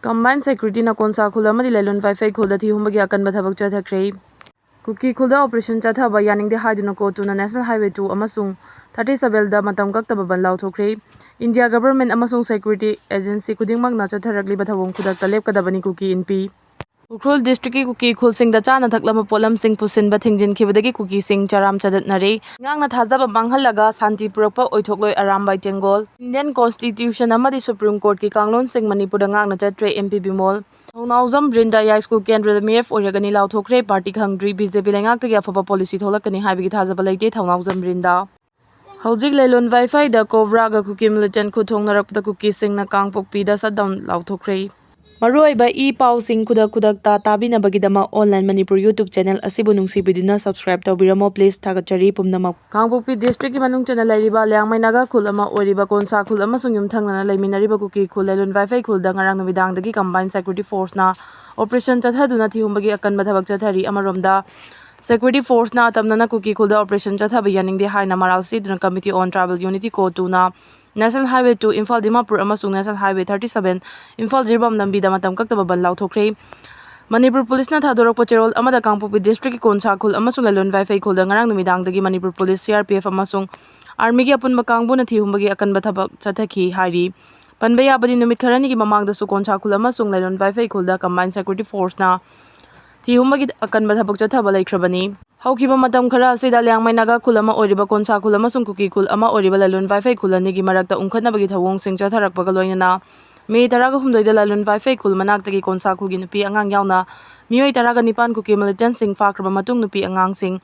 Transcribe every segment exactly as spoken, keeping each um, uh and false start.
Combined Security-ꯅ ꯀꯣꯟꯁꯥ ꯈꯨꯜ ꯑꯃꯗꯤ ꯂꯥꯏꯂꯣꯟ ꯚꯥꯏꯐꯩ ꯈꯨꯜꯗ ꯊꯤꯍꯨꯝꯕꯒꯤ ꯑꯀꯟꯕ ꯊꯕꯛ ꯆꯠꯊꯈ꯭ꯔꯦ꯫ ꯀꯨꯀꯤ ꯈꯨꯜꯗ operation ꯆꯠꯊꯕ ꯌꯥꯅꯤꯡꯗꯦ ꯍꯥꯏꯗꯨꯅ ꯀꯣꯔꯠꯇꯨꯅ National Highway two ꯑꯃꯁꯨꯡ thirty seven-ꯗ ꯃꯇꯝ ꯀꯛꯇꯕ ꯕꯟ ꯂꯥꯎꯊꯣꯛꯈ꯭ꯔꯦ꯫ India Government ꯑꯃꯁꯨꯡ security agency ꯈꯨꯗꯤꯡꯃꯛꯅ ꯆꯠꯊꯔꯛꯂꯤꯕ ꯊꯧꯑꯣꯡ ꯈꯨꯗꯛꯇ ꯂꯦꯞꯀꯗꯕꯅꯤ, ꯀꯨꯀꯤ ꯏꯟꯄꯤ꯫ ꯎꯈ꯭ꯔꯨꯜ district-ꯀꯤ ꯀꯨꯀꯤ ꯈꯨꯜꯁꯤꯡꯗ ꯆꯥꯅ ꯊꯛꯅꯕ ꯄꯣꯠꯂꯝꯁꯤꯡ ꯄꯨꯁꯤꯟꯕ ꯊꯤꯡꯖꯤꯟꯈꯤꯕꯗꯒꯤ ꯀꯨꯀꯤꯁꯤꯡ ꯆꯔꯥꯝ ꯆꯗꯠꯅꯔꯦ꯫ ꯉꯥꯡꯅ ꯊꯥꯖꯕ ꯃꯥꯡꯍꯜꯂꯒ ꯁꯥꯟꯇꯤ ꯄꯨꯔꯛꯄ ꯑꯣꯏꯊꯣꯛꯂꯣꯏ ꯑꯔꯥꯝꯕꯥꯏ ꯇꯦꯡꯒꯣꯜ꯫ Indian Constitution ꯑꯃꯗꯤ Supreme Court-ꯀꯤ ꯀꯥꯡꯂꯣꯟꯁꯤꯡ ꯃꯅꯤꯄꯨꯔꯗ ꯉꯥꯛꯅ ꯆꯠꯇ꯭ꯔꯦ, M P ꯕꯤꯃꯣꯜ꯫ ꯊꯧꯅꯥꯎꯖꯝ ꯕ꯭ꯔꯤꯟꯗꯥ ꯌꯥꯏꯁ꯭ꯀꯨꯜ ꯀꯦꯟꯗ꯭ꯔꯗ ꯃꯤꯔꯦꯞ ꯑꯣꯏꯔꯒꯅꯤ ꯂꯥꯎꯊꯣꯛꯈ꯭ꯔꯦ꯫ Party ꯈꯪꯗ꯭ꯔꯤ, B J P ꯂꯩꯉꯥꯛꯇꯒꯤ ꯑꯐꯕ policy ꯊꯣꯛꯂꯛꯀꯅꯤ ꯍꯥꯏꯕꯒꯤ ꯊꯥꯖꯕ ꯂꯩꯇꯦ, ꯊꯧꯅꯥꯎꯖꯝ ꯕ꯭ꯔꯤꯟꯗꯥ꯫ ꯍꯧꯖꯤꯛ ꯂꯥꯏꯂꯣꯟ ꯚꯥꯏꯐꯩꯗ COBRA-ꯒ ꯀꯨꯀꯤ militant ꯈꯨꯠ ꯊꯣꯛꯅꯔꯛꯄꯗ ꯀꯨꯀꯤꯁꯤꯡꯅ ꯀꯥꯡꯄꯣꯛꯄꯤꯗ shutdown ꯂꯥꯎꯊꯣꯛꯈ꯭ꯔꯦ꯫ ꯃꯔꯨꯑꯣꯏꯕ e-ꯄꯥꯎꯁꯤꯡ ꯈꯨꯗꯛ ꯈꯨꯗꯛꯇ ꯇꯥꯕꯤꯅꯕꯒꯤꯗꯃꯛ Online Manipur YouTube channel ꯑꯁꯤꯕꯨ ꯅꯨꯡꯁꯤꯕꯤꯗꯨꯅ subscribe ꯇꯧꯕꯤꯔꯝꯃꯣ, please꯫ ꯊꯥꯒꯠꯆꯔꯤ ꯄꯨꯝꯅꯃꯛ꯫ ꯀꯥꯡꯄꯣꯛꯄꯤ district-ꯀꯤ ꯃꯅꯨꯡ ꯆꯟꯅ ꯂꯩꯔꯤꯕ ꯂꯤꯌꯥꯡꯃꯩ ꯅꯥꯒꯥ ꯈꯨꯜ ꯑꯃ ꯑꯣꯏꯔꯤꯕ ꯀꯣꯟꯁꯥ ꯈꯨꯜ ꯑꯃꯁꯨꯡ ꯌꯨꯝꯊꯪꯅꯅ ꯂꯩꯃꯤꯟꯅꯔꯤꯕ ꯀꯨꯀꯤ ꯈꯨꯜ ꯂꯥꯏꯂꯣꯟ ꯚꯥꯏꯐꯩ ꯈꯨꯜꯗ ꯉꯔꯥꯡ ꯅꯨꯃꯤꯗꯥꯡꯗꯒꯤ Combined Security Force-ꯅ operation ꯆꯠꯊꯗꯨꯅ ꯊꯤꯍꯨꯝꯕꯒꯤ ꯑꯀꯟꯕ ꯊꯕꯛ ꯆꯠꯊꯔꯤ꯫ ꯑꯃꯔꯣꯝꯗ, Security Force-ꯅ ꯑꯇꯝꯅꯅ ꯀꯨꯀꯤ ꯈꯨꯜꯗ operation ꯆꯠꯊꯕ ꯌꯥꯅꯤꯡꯗꯦ ꯍꯥꯏꯅ ꯃꯔꯥꯜ ꯁꯤꯗꯨꯅ Committee on Tribal Unity, CoTU-ꯅ National Highway two, Imphal Dimapur ꯑꯃꯁꯨꯡ National Highway thirty seven, Imphal Jiribam ꯂꯝꯕꯤꯗ ꯃꯇꯝ ꯀꯛꯇꯕ ꯕꯟ ꯂꯥꯎꯊꯣꯛꯈ꯭ꯔꯦ꯫ ꯃꯅꯤꯄꯨꯔ ꯄꯨꯂꯤꯁꯅ ꯊꯥꯗꯣꯔꯛꯄ ꯆꯦꯔꯣꯜ ꯑꯃꯗ ꯀꯥꯡꯄꯣꯛꯄꯤ district-ꯀꯤ ꯀꯣꯟꯁꯥ ꯈꯨꯜ ꯑꯃꯁꯨꯡ ꯂꯥꯏꯂꯣꯟ ꯚꯥꯏꯐꯩ ꯈꯨꯜꯗ ꯉꯔꯥꯡ ꯅꯨꯃꯤꯗꯥꯡꯗꯒꯤ Manipur police, C R P F ꯑꯃꯁꯨꯡ Army-ꯒꯤ ꯑꯄꯨꯟꯕ ꯀꯥꯡꯕꯨꯅ ꯊꯤꯍꯨꯝꯕꯒꯤ ꯑꯀꯟꯕ ꯊꯕꯛ ꯆꯠꯊꯈꯤ ꯍꯥꯏꯔꯤ꯫ ꯄꯟꯕ ꯌꯥꯕꯗꯤ, ꯅꯨꯃꯤꯠ ꯈꯔꯅꯤꯒꯤ ꯃꯃꯥꯡꯗꯁꯨ ꯀꯣꯟꯁꯥ ꯈꯨꯜ ꯑꯃꯁꯨꯡ ꯂꯥꯏꯂꯣꯟ ꯚꯥꯏꯐꯩ ꯈꯨꯜꯗ Combined Security Force-ꯅ ꯊꯤꯍꯨꯝꯕꯒꯤ ꯑꯀꯟꯕ ꯊꯕꯛ ꯆꯠꯊꯕ ꯂꯩꯈ꯭ꯔꯕꯅꯤ꯫ ꯍꯧꯈꯤꯕ ꯃꯇꯝ ꯈꯔ ꯑꯁꯤꯗ ꯂꯤꯌꯥꯡꯃꯩ ꯅꯥꯒꯥ ꯈꯨꯜ ꯑꯃ ꯑꯣꯏꯔꯤꯕ ꯀꯣꯟꯁꯥ ꯈꯨꯜ ꯑꯃꯁꯨꯡ ꯀꯨꯀꯤ ꯈꯨꯜ ꯑꯃ ꯑꯣꯏꯔꯤꯕ ꯂꯥꯏꯂꯣꯟ ꯚꯥꯏꯐꯩ ꯈꯨꯜ ꯑꯅꯤꯒꯤ ꯃꯔꯛꯇ ꯎꯪꯈꯠꯅꯕꯒꯤ ꯊꯧꯑꯣꯡꯁꯤꯡ ꯆꯠꯊꯔꯛꯄꯒ ꯂꯣꯏꯅꯅ ꯃꯦ ꯇꯔꯥꯒ ꯍꯨꯝꯗꯣꯏꯗ ꯂꯥꯏꯂꯣꯟ ꯚꯥꯏꯐꯩ ꯈꯨꯜ ꯃꯅꯥꯛꯇꯒꯤ ꯀꯣꯟꯁꯥ ꯈꯨꯜꯒꯤ ꯅꯨꯄꯤ ꯑꯉꯥꯡ ꯌꯥꯎꯅ ꯃꯤꯑꯣꯏ ꯇꯔꯥꯒ ꯅꯤꯄꯥꯟ ꯀꯨꯀꯤ militant-ꯁꯤꯡ ꯐꯥꯈ꯭ꯔꯕ ꯃꯇꯨꯡ ꯅꯨꯄꯤ ꯑꯉꯥꯡꯁꯤꯡ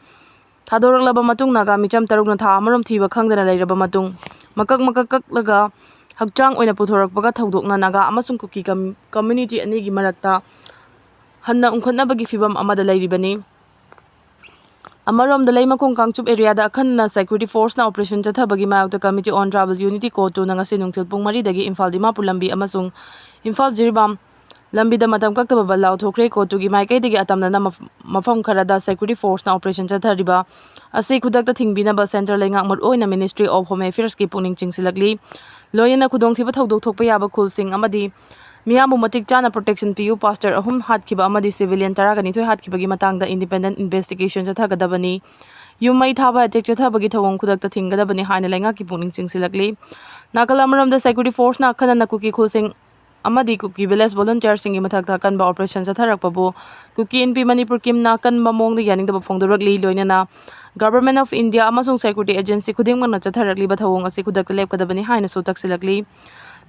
ꯊꯥꯗꯣꯔꯛꯂꯕ ꯃꯇꯨꯡ ꯅꯥꯒꯥ ꯃꯤꯆꯝ ꯇꯔꯨꯛꯅ ꯊꯥ ꯑꯃꯔꯣꯝ ꯊꯤꯕ ꯈꯪꯗꯅ ꯂꯩꯔꯕ ꯃꯇꯨꯡ ꯃꯀꯛ ꯃꯀꯛ ꯀꯛꯂꯒ ꯍꯛꯆꯥꯡ ꯑꯣꯏꯅ ꯄꯨꯊꯣꯔꯛꯄꯒ ꯊꯧꯗꯣꯛꯅ ꯅꯥꯒꯥ ꯑꯃꯁꯨꯡ ꯀꯨꯀꯤ ꯀꯝ-, community ꯑꯅꯤꯒꯤ ꯃꯔꯛꯇ ꯍꯟꯅ ꯎꯪꯈꯠꯅꯕꯒꯤ ꯐꯤꯚꯝ ꯑꯃꯗ ꯂꯩꯔꯤꯕꯅꯤ꯫ ꯑꯃꯔꯣꯝꯗ, ꯂꯩꯃꯈꯣꯡ ꯀꯥꯡꯆꯨꯞ area-ꯗ ꯑꯈꯟꯅꯅ Security Force-ꯅ operation ꯆꯠꯊꯕꯒꯤ ꯃꯥꯌꯣꯛꯇ Committee on Tribal Unity, CoTU-ꯅ ꯉꯁꯤ ꯅꯨꯡꯊꯤꯜ ꯄꯨꯡ ꯃꯔꯤꯗꯒꯤ ꯏꯝꯐꯥꯜ ꯗꯤꯃꯥꯄꯨꯔ ꯂꯝꯕꯤ ꯑꯃꯁꯨꯡ ꯏꯝꯐꯥꯜ ꯖꯤꯔꯤꯕꯥꯝ ꯂꯝꯕꯤꯗ ꯃꯇꯝ ꯀꯛꯇꯕ ꯕꯟ ꯂꯥꯎꯊꯣꯛꯈ꯭ꯔꯦ꯫ CoTU-ꯒꯤ ꯃꯥꯏꯀꯩꯗꯒꯤ ꯑꯇꯝꯅꯅ ꯃꯐ-, ꯃꯐꯝ ꯈꯔꯗ Security Force-ꯅ operation ꯆꯠꯊꯔꯤꯕ ꯑꯁꯤ ꯈꯨꯗꯛꯇ ꯊꯤꯡꯕꯤꯅꯕ central ꯂꯩꯉꯥꯛ, ꯃꯔꯨꯑꯣꯏꯅ Ministry of Home Affairs-ꯀꯤ ꯄꯨꯛꯅꯤꯡ ꯆꯤꯡꯁꯤꯜꯂꯛꯂꯤ꯫ ꯂꯣꯏꯅꯅ ꯈꯨꯗꯣꯡꯊꯤꯕ ꯊꯧꯗꯣꯛ ꯊꯣꯛꯄ ꯌꯥꯕ ꯈꯨꯜꯁꯤꯡ ꯑꯃꯗꯤ ꯃꯤꯌꯥꯝꯕꯨ ꯃꯇꯤꯛ ꯆꯥꯅ protection ꯄꯤꯌꯨ, pastor ꯑꯍꯨꯝ ꯍꯥꯠꯈꯤꯕ ꯑꯃꯗꯤ civilian ꯇꯔꯥꯒ ꯅꯤꯊꯣꯏ ꯍꯥꯠꯈꯤꯕꯒꯤ ꯃꯇꯥꯡꯗ independent investigation ꯆꯠꯊꯒꯗꯕꯅꯤ꯫ ꯌꯨꯝ ꯃꯩ ꯊꯥꯕ attack ꯆꯠꯊꯕꯒꯤ ꯊꯧꯑꯣꯡ ꯈꯨꯗꯛꯇ ꯊꯤꯡꯒꯗꯕꯅꯤ ꯍꯥꯏꯅ ꯂꯩꯉꯥꯛꯀꯤ ꯄꯨꯛꯅꯤꯡ ꯆꯤꯡꯁꯤꯜꯂꯛꯂꯤ꯫ ꯅꯥꯀꯜ ꯑꯃꯔꯣꯝꯗ security forceꯅ ꯑꯈꯟꯅꯅ ꯀꯨꯀꯤ ꯈꯨꯜꯁꯤꯡ ꯑꯃꯗꯤ ꯀꯨꯀꯤ village volunteerꯁꯤꯡꯒꯤ ꯃꯊꯛꯇ ꯑꯀꯟꯕ operation ꯆꯠꯊꯔꯛꯄꯕꯨ ꯀꯨꯀꯤ ꯏꯟꯄꯤ ꯃꯅꯤꯄꯨꯔ ꯀꯤꯝꯅ ꯑꯀꯟꯕ ꯃꯑꯣꯡꯗ ꯌꯥꯅꯤꯡꯗꯕ ꯐꯣꯡꯗꯣꯔꯛꯂꯤ꯫ ꯂꯣꯏꯅꯅ Government of India ꯑꯃꯁꯨꯡ security agency ꯈꯨꯗꯤꯡꯃꯛꯅ ꯆꯠꯊꯔꯛꯂꯤꯕ ꯊꯧꯑꯣꯡ ꯑꯁꯤ ꯈꯨꯗꯛꯇ ꯂꯦꯞꯀꯗꯕꯅꯤ ꯍꯥꯏꯅꯁꯨ ꯇꯛꯁꯤꯜꯂꯛꯂꯤ꯫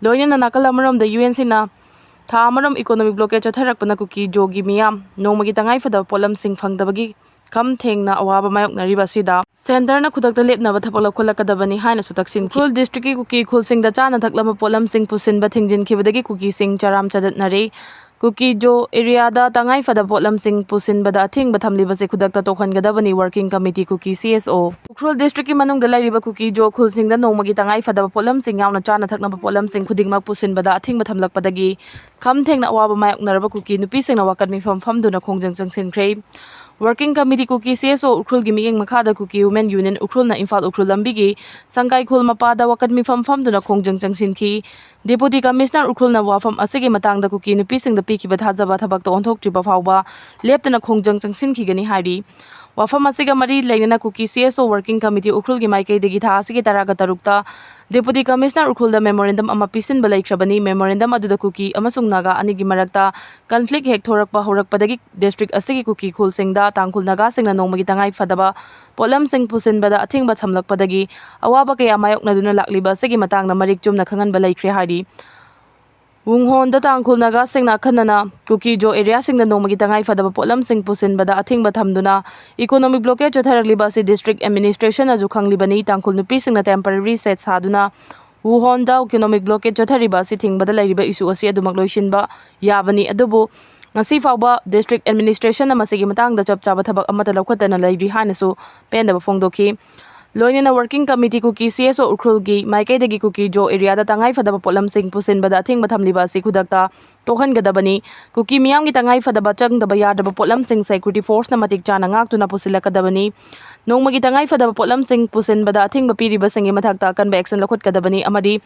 ꯂꯣꯏꯅꯅ ꯅꯥꯀꯜ ꯑꯃꯔꯣꯝꯗ UNCꯅ ꯊꯥ ꯑꯃꯔꯣꯝ economic blockade ꯆꯠꯊꯔꯛꯄꯅ ꯀꯨꯀꯤ ꯖꯣꯒꯤ ꯃꯤꯌꯥꯝ ꯅꯣꯡꯃꯒꯤ ꯇꯉꯥꯏ ꯐꯗꯕ ꯄꯣꯠꯂꯝꯁꯤꯡ ꯐꯪꯗꯕꯒꯤ ꯈꯝ ꯊꯦꯡꯅ ꯑꯋꯥꯕ ꯃꯥꯌꯣꯛꯅꯔꯤꯕ ꯑꯁꯤꯗ centreꯅ ꯈꯨꯗꯛꯇ ꯂꯦꯞꯅꯕ ꯊꯕꯛ ꯂꯧꯈꯠꯂꯛꯀꯗꯕꯅꯤ ꯍꯥꯏꯅꯁꯨ ꯇꯛꯁꯤꯟꯈꯤ꯫ ꯎꯈ꯭ꯔꯨꯜ districtꯀꯤ ꯀꯨꯀꯤ ꯈꯨꯜꯁꯤꯡꯗ ꯆꯥꯅ ꯊꯛꯅꯕ ꯄꯣꯠꯂꯝꯁꯤꯡ ꯄꯨꯁꯤꯟꯕ ꯊꯤꯡꯖꯤꯟꯈꯤꯕꯗꯒꯤ ꯀꯨꯀꯤꯁꯤꯡ ꯆꯔꯥꯝ ꯆꯗꯠꯅꯔꯦ꯫ ꯀꯨꯀꯤ ꯖꯣ areaꯗ ꯇꯉꯥꯏ ꯐꯗꯕ ꯄꯣꯠꯂꯝꯁꯤꯡ ꯄꯨꯁꯤꯟꯕꯗ ꯑꯊꯤꯡꯕ ꯊꯝꯂꯤꯕꯁꯤ ꯈꯨꯗꯛꯇ ꯇꯣꯛꯍꯟꯒꯗꯕꯅꯤ Working Committee ꯀꯨꯀꯤ CSO꯫ ꯎꯈ꯭ꯔꯨꯜ districtꯀꯤ ꯃꯅꯨꯡꯗ ꯂꯩꯔꯤꯕ ꯀꯨꯀꯤ ꯖꯣ ꯈꯨꯜꯁꯤꯡꯗ ꯅꯣꯡꯃꯒꯤ ꯇꯉꯥꯏ ꯐꯗꯕ ꯄꯣꯠꯂꯝꯁꯤꯡ ꯌꯥꯎꯅ ꯆꯥꯅ ꯊꯛꯅꯕ ꯄꯣꯠꯂꯝꯁꯤꯡ ꯈꯨꯗꯤꯡꯃꯛ ꯄꯨꯁꯤꯟꯕꯗ ꯑꯊꯤꯡꯕ ꯊꯝꯂꯛꯄꯗꯒꯤ ꯈꯝ ꯊꯦꯡꯅ ꯑꯋꯥꯕ ꯃꯥꯌꯣꯛꯅꯔꯕ ꯀꯨꯀꯤ ꯅꯨꯄꯤꯁꯤꯡꯅ ꯋꯥꯀꯠ ꯃꯤꯐꯝ ꯐꯝꯗꯨꯅ ꯈꯣꯡꯖꯪ ꯆꯪꯁꯤꯟꯈ꯭ꯔꯦ꯫ Working Committee ꯀꯨꯀꯤ CSO ꯎꯈ꯭ꯔꯨꯜꯒꯤ ꯃꯤꯠꯌꯦꯡ ꯃꯈꯥꯗ ꯀꯨꯀꯤ Women Union ꯎꯈ꯭ꯔꯨꯜꯅ ꯏꯝꯐꯥꯜ ꯎꯈ꯭ꯔꯨꯜ ꯂꯝꯕꯤꯒꯤ ꯁꯪꯒꯥꯏꯈꯣꯜ ꯃꯄꯥꯗ ꯋꯥꯀꯠ ꯃꯤꯐꯝ ꯐꯝꯗꯨꯅ ꯈꯣꯡꯖꯪ ꯆꯪꯁꯤꯟꯈꯤ꯫ Deputy Commissioner ꯎꯈ꯭ꯔꯨꯜꯅ ꯋꯥꯐꯝ ꯑꯁꯤꯒꯤ ꯃꯇꯥꯡꯗ ꯀꯨꯀꯤ ꯅꯨꯄꯤꯁꯤꯡꯗ ꯄꯤꯈꯤꯕ ꯊꯥꯖꯕ ꯊꯕꯛꯇ ꯑꯣꯟꯊꯣꯛꯇ꯭ꯔꯤꯕ ꯐꯥꯎꯕ ꯂꯦꯞꯇꯅ ꯈꯣꯡꯖꯪ ꯆꯪꯁꯤꯟꯈꯤꯒꯅꯤ ꯍꯥꯏꯔꯤ꯫ ꯋꯥꯐꯝ ꯑꯁꯤꯒ ꯃꯔꯤ ꯂꯩꯅꯅ ꯀꯨꯀꯤ CSO Working Committee ꯎꯈ꯭ꯔꯨꯜꯒꯤ ꯃꯥꯏꯀꯩꯗꯒꯤ ꯊꯥ ꯑꯁꯤꯒꯤ ꯇꯔꯥꯒ ꯇꯔꯨꯛꯇ Deputy Commissioner ꯎꯈ꯭ꯔꯨꯜꯗ memorandum ꯑꯃ ꯄꯤꯁꯤꯟꯕ ꯂꯩꯈ꯭ꯔꯕꯅꯤ꯫ Memorandum ꯑꯗꯨꯗ ꯀꯨꯀꯤ ꯑꯃꯁꯨꯡ ꯅꯥꯒꯥ ꯑꯅꯤꯒꯤ ꯃꯔꯛꯇ conflict ꯍꯦꯛ ꯊꯣꯔꯛꯄ ꯍꯧꯔꯛꯄꯗꯒꯤ district ꯑꯁꯤꯒꯤ ꯀꯨꯀꯤ ꯈꯨꯜꯁꯤꯡꯗ ꯇꯥꯡꯈꯨꯜ ꯅꯥꯒꯥꯁꯤꯡꯅ ꯅꯣꯡꯃꯒꯤ ꯇꯉꯥꯏ ꯐꯗꯕ ꯄꯣꯠꯂꯝꯁꯤꯡ ꯄꯨꯁꯤꯟꯕꯗ ꯑꯊꯤꯡꯕ ꯊꯝꯂꯛꯄꯗꯒꯤ ꯑꯋꯥꯕ ꯀꯌꯥ ꯃꯥꯌꯣꯛꯅꯗꯨꯅ ꯂꯥꯛꯂꯤꯕ ꯑꯁꯤꯒꯤ ꯃꯇꯥꯡꯗ ꯃꯔꯤꯛ ꯆꯨꯝꯅ ꯈꯪꯍꯟꯕ ꯂꯩꯈ꯭ꯔꯦ ꯍꯥꯏꯔꯤ꯫ ꯋꯨꯡꯍꯣꯟꯗ ꯇꯥꯡꯈꯨꯜ ꯅꯥꯒꯥꯁꯤꯡꯅ ꯑꯈꯟꯅꯅ ꯀꯨꯀꯤ ꯖꯣ areaꯁꯤꯡꯗ ꯅꯣꯡꯃꯒꯤ ꯇꯉꯥꯏ ꯐꯗꯕ ꯄꯣꯠꯂꯝꯁꯤꯡ ꯄꯨꯁꯤꯟꯕꯗ ꯑꯊꯤꯡꯕ ꯊꯝꯗꯨꯅ economic blockade ꯆꯠꯊꯔꯛꯂꯤꯕ ꯑꯁꯤ district administrationꯅꯁꯨ ꯈꯪꯂꯤꯕꯅꯤ꯫ ꯇꯥꯡꯈꯨꯜ ꯅꯨꯄꯤꯁꯤꯡꯅ temporary shed ꯁꯥꯗꯨꯅ ꯋꯨꯍꯣꯟꯗ economic blockade ꯆꯠꯊꯔꯤꯕ ꯑꯁꯤ ꯊꯤꯡꯕꯗ ꯂꯩꯔꯤꯕ issue ꯑꯁꯤ ꯑꯗꯨꯃꯛ ꯂꯣꯏꯁꯤꯟꯕ ꯌꯥꯕꯅꯤ, ꯑꯗꯨꯕꯨ ꯉꯁꯤ ꯐꯥꯎꯕ district administrationꯅ ꯃꯁꯤꯒꯤ ꯃꯇꯥꯡꯗ ꯆꯞ ꯆꯥꯕ ꯊꯕꯛ ꯑꯃꯠꯇ ꯂꯧꯈꯠꯇꯅ ꯂꯩꯔꯤ ꯍꯥꯏꯅꯁꯨ ꯄꯦꯟꯗꯕ ꯐꯣꯡꯗꯣꯛꯈꯤ꯫ ꯂꯣꯏꯅꯅ Working Committee ꯀꯨꯀꯤ CSO ꯎꯈ꯭ꯔꯨꯜꯒꯤ ꯃꯥꯏꯀꯩꯗꯒꯤ ꯀꯨꯀꯤ ꯖꯣ areaꯗ ꯇꯉꯥꯏ ꯐꯗꯕ ꯄꯣꯠꯂꯝꯁꯤꯡ ꯄꯨꯁꯤꯟꯕꯗ ꯑꯊꯤꯡꯕ ꯊꯝꯂꯤꯕ ꯑꯁꯤ ꯈꯨꯗꯛꯇ ꯇꯣꯛꯍꯟꯒꯗꯕꯅꯤ꯫ ꯀꯨꯀꯤ ꯃꯤꯌꯥꯝꯒꯤ ꯇꯉꯥꯏ ꯐꯗꯕ ꯆꯪꯗꯕ ꯌꯥꯗ꯭ꯔꯕ ꯄꯣꯠꯂꯝꯁꯤꯡ security forceꯅ ꯃꯇꯤꯛ ꯆꯥꯅ ꯉꯥꯛꯇꯨꯅ ꯄꯨꯁꯤꯜꯂꯛꯀꯗꯕꯅꯤ꯫ ꯅꯣꯡꯃꯒꯤ ꯇꯉꯥꯏ ꯐꯗꯕ ꯄꯣꯠꯂꯝꯁꯤꯡ ꯄꯨꯁꯤꯟꯕꯗ ꯑꯊꯤꯡꯕ ꯄꯤꯔꯤꯕꯁꯤꯡꯒꯤ ꯃꯊꯛꯇ ꯑꯀꯟꯕ action ꯂꯧꯈꯠꯀꯗꯕꯅꯤ ꯑꯃꯗꯤ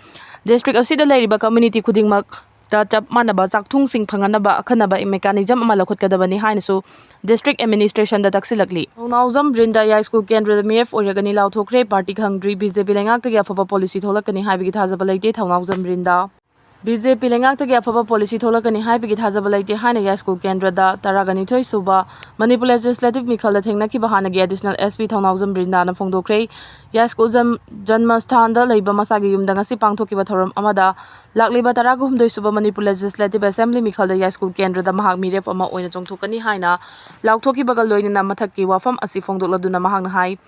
district ꯑꯁꯤꯗ ꯂꯩꯔꯤꯕ community ꯈꯨꯗꯤꯡꯃꯛ ꯇ ꯆꯞ ꯃꯥꯟꯅꯕ ꯆꯥꯛꯊꯨꯡꯁꯤꯡ ꯐꯪꯍꯟꯅꯕ ꯑꯈꯟꯅꯕ mechanism ꯑꯃ ꯂꯧꯈꯠꯀꯗꯕꯅꯤ ꯍꯥꯏꯅꯁꯨ district administrationꯗ ꯇꯛꯁꯤꯜꯂꯛꯂꯤ꯫ ꯊꯧꯅꯥꯎꯖꯝ ꯕ꯭ꯔꯤꯟꯗꯥ ꯌꯥꯏ ꯁ꯭ꯀꯨꯜ ꯀꯦꯟꯗ꯭ꯔꯗ ꯃꯤꯔꯦꯞ ꯑꯣꯏꯔꯒꯅꯤ ꯂꯥꯎꯊꯣꯛꯈ꯭ꯔꯦ꯫ ꯄꯥꯔꯇꯤ ꯈꯪꯗ꯭ꯔꯤ꯫ ꯕꯤ ꯖꯦ ꯄꯤ ꯂꯩꯉꯥꯛꯇꯒꯤ ꯑꯐꯕ policy ꯊꯣꯛꯂꯛꯀꯅꯤ ꯍꯥꯏꯕꯒꯤ ꯊꯥꯖꯕ ꯂꯩꯇꯦ꯫ ꯊꯧꯅꯥꯎꯖꯝ ꯕ꯭ꯔꯤꯟꯗꯥ꯫ ꯕꯤ ꯖꯦ ꯄꯤ ꯂꯩꯉꯥꯛꯇꯒꯤ ꯑꯐꯕ policy ꯊꯣꯛꯂꯛꯀꯅꯤ ꯍꯥꯏꯕꯒꯤ ꯊꯥꯖꯕ ꯂꯩꯇꯦ ꯍꯥꯏꯅ ꯌꯥꯏ ꯁ꯭ꯀꯨꯜ ꯀꯦꯟꯗ꯭ꯔꯗ ꯇꯔꯥꯒ ꯅꯤꯊꯣꯏ ꯁꯨꯕ ꯃꯅꯤꯄꯨꯔ Legislative ꯃꯤꯈꯜꯗ ꯊꯦꯡꯅꯈꯤꯕ ꯍꯥꯟꯅꯒꯤ Additional S P ꯊꯧꯅꯥꯎꯖꯝ ꯕ꯭ꯔꯤꯟꯗꯥꯅ ꯐꯣꯡꯗꯣꯛꯈ꯭ꯔꯦ꯫ ꯌꯥꯏ ꯁ꯭ꯀꯨꯜ ꯖꯟ-, ꯖꯟꯃꯁꯊꯥꯟꯗ ꯂꯩꯕ ꯃꯁꯥꯒꯤ ꯌꯨꯝꯗ ꯉꯁꯤ ꯄꯥꯡꯊꯣꯛꯈꯤꯕ ꯊꯧꯔꯝ ꯑꯃꯗ ꯂꯥꯛꯂꯤꯕ ꯇꯔꯥꯒ ꯍꯨꯝꯗꯣꯏ ꯁꯨꯕ ꯃꯅꯤꯄꯨꯔ Legislative Assembly ꯃꯤꯈꯜꯗ ꯌꯥꯏ ꯁ꯭ꯀꯨꯜ ꯀꯦꯟꯗ꯭ꯔꯗ ꯃꯍꯥꯛ ꯃꯤꯔꯦꯞ ꯑꯃ ꯑꯣꯏꯅ ꯆꯣꯡꯊꯣꯛꯀꯅꯤ ꯍꯥꯏꯅ ꯂꯥꯎꯊꯣꯛꯈꯤꯕꯒ ꯂꯣꯏꯅꯅ ꯃꯊꯛꯀꯤ ꯋꯥꯐꯝ ꯑꯁꯤ ꯐꯣꯡꯗꯣꯛꯂꯗꯨꯅ ꯃꯍꯥꯛꯅ ꯍꯥꯏ,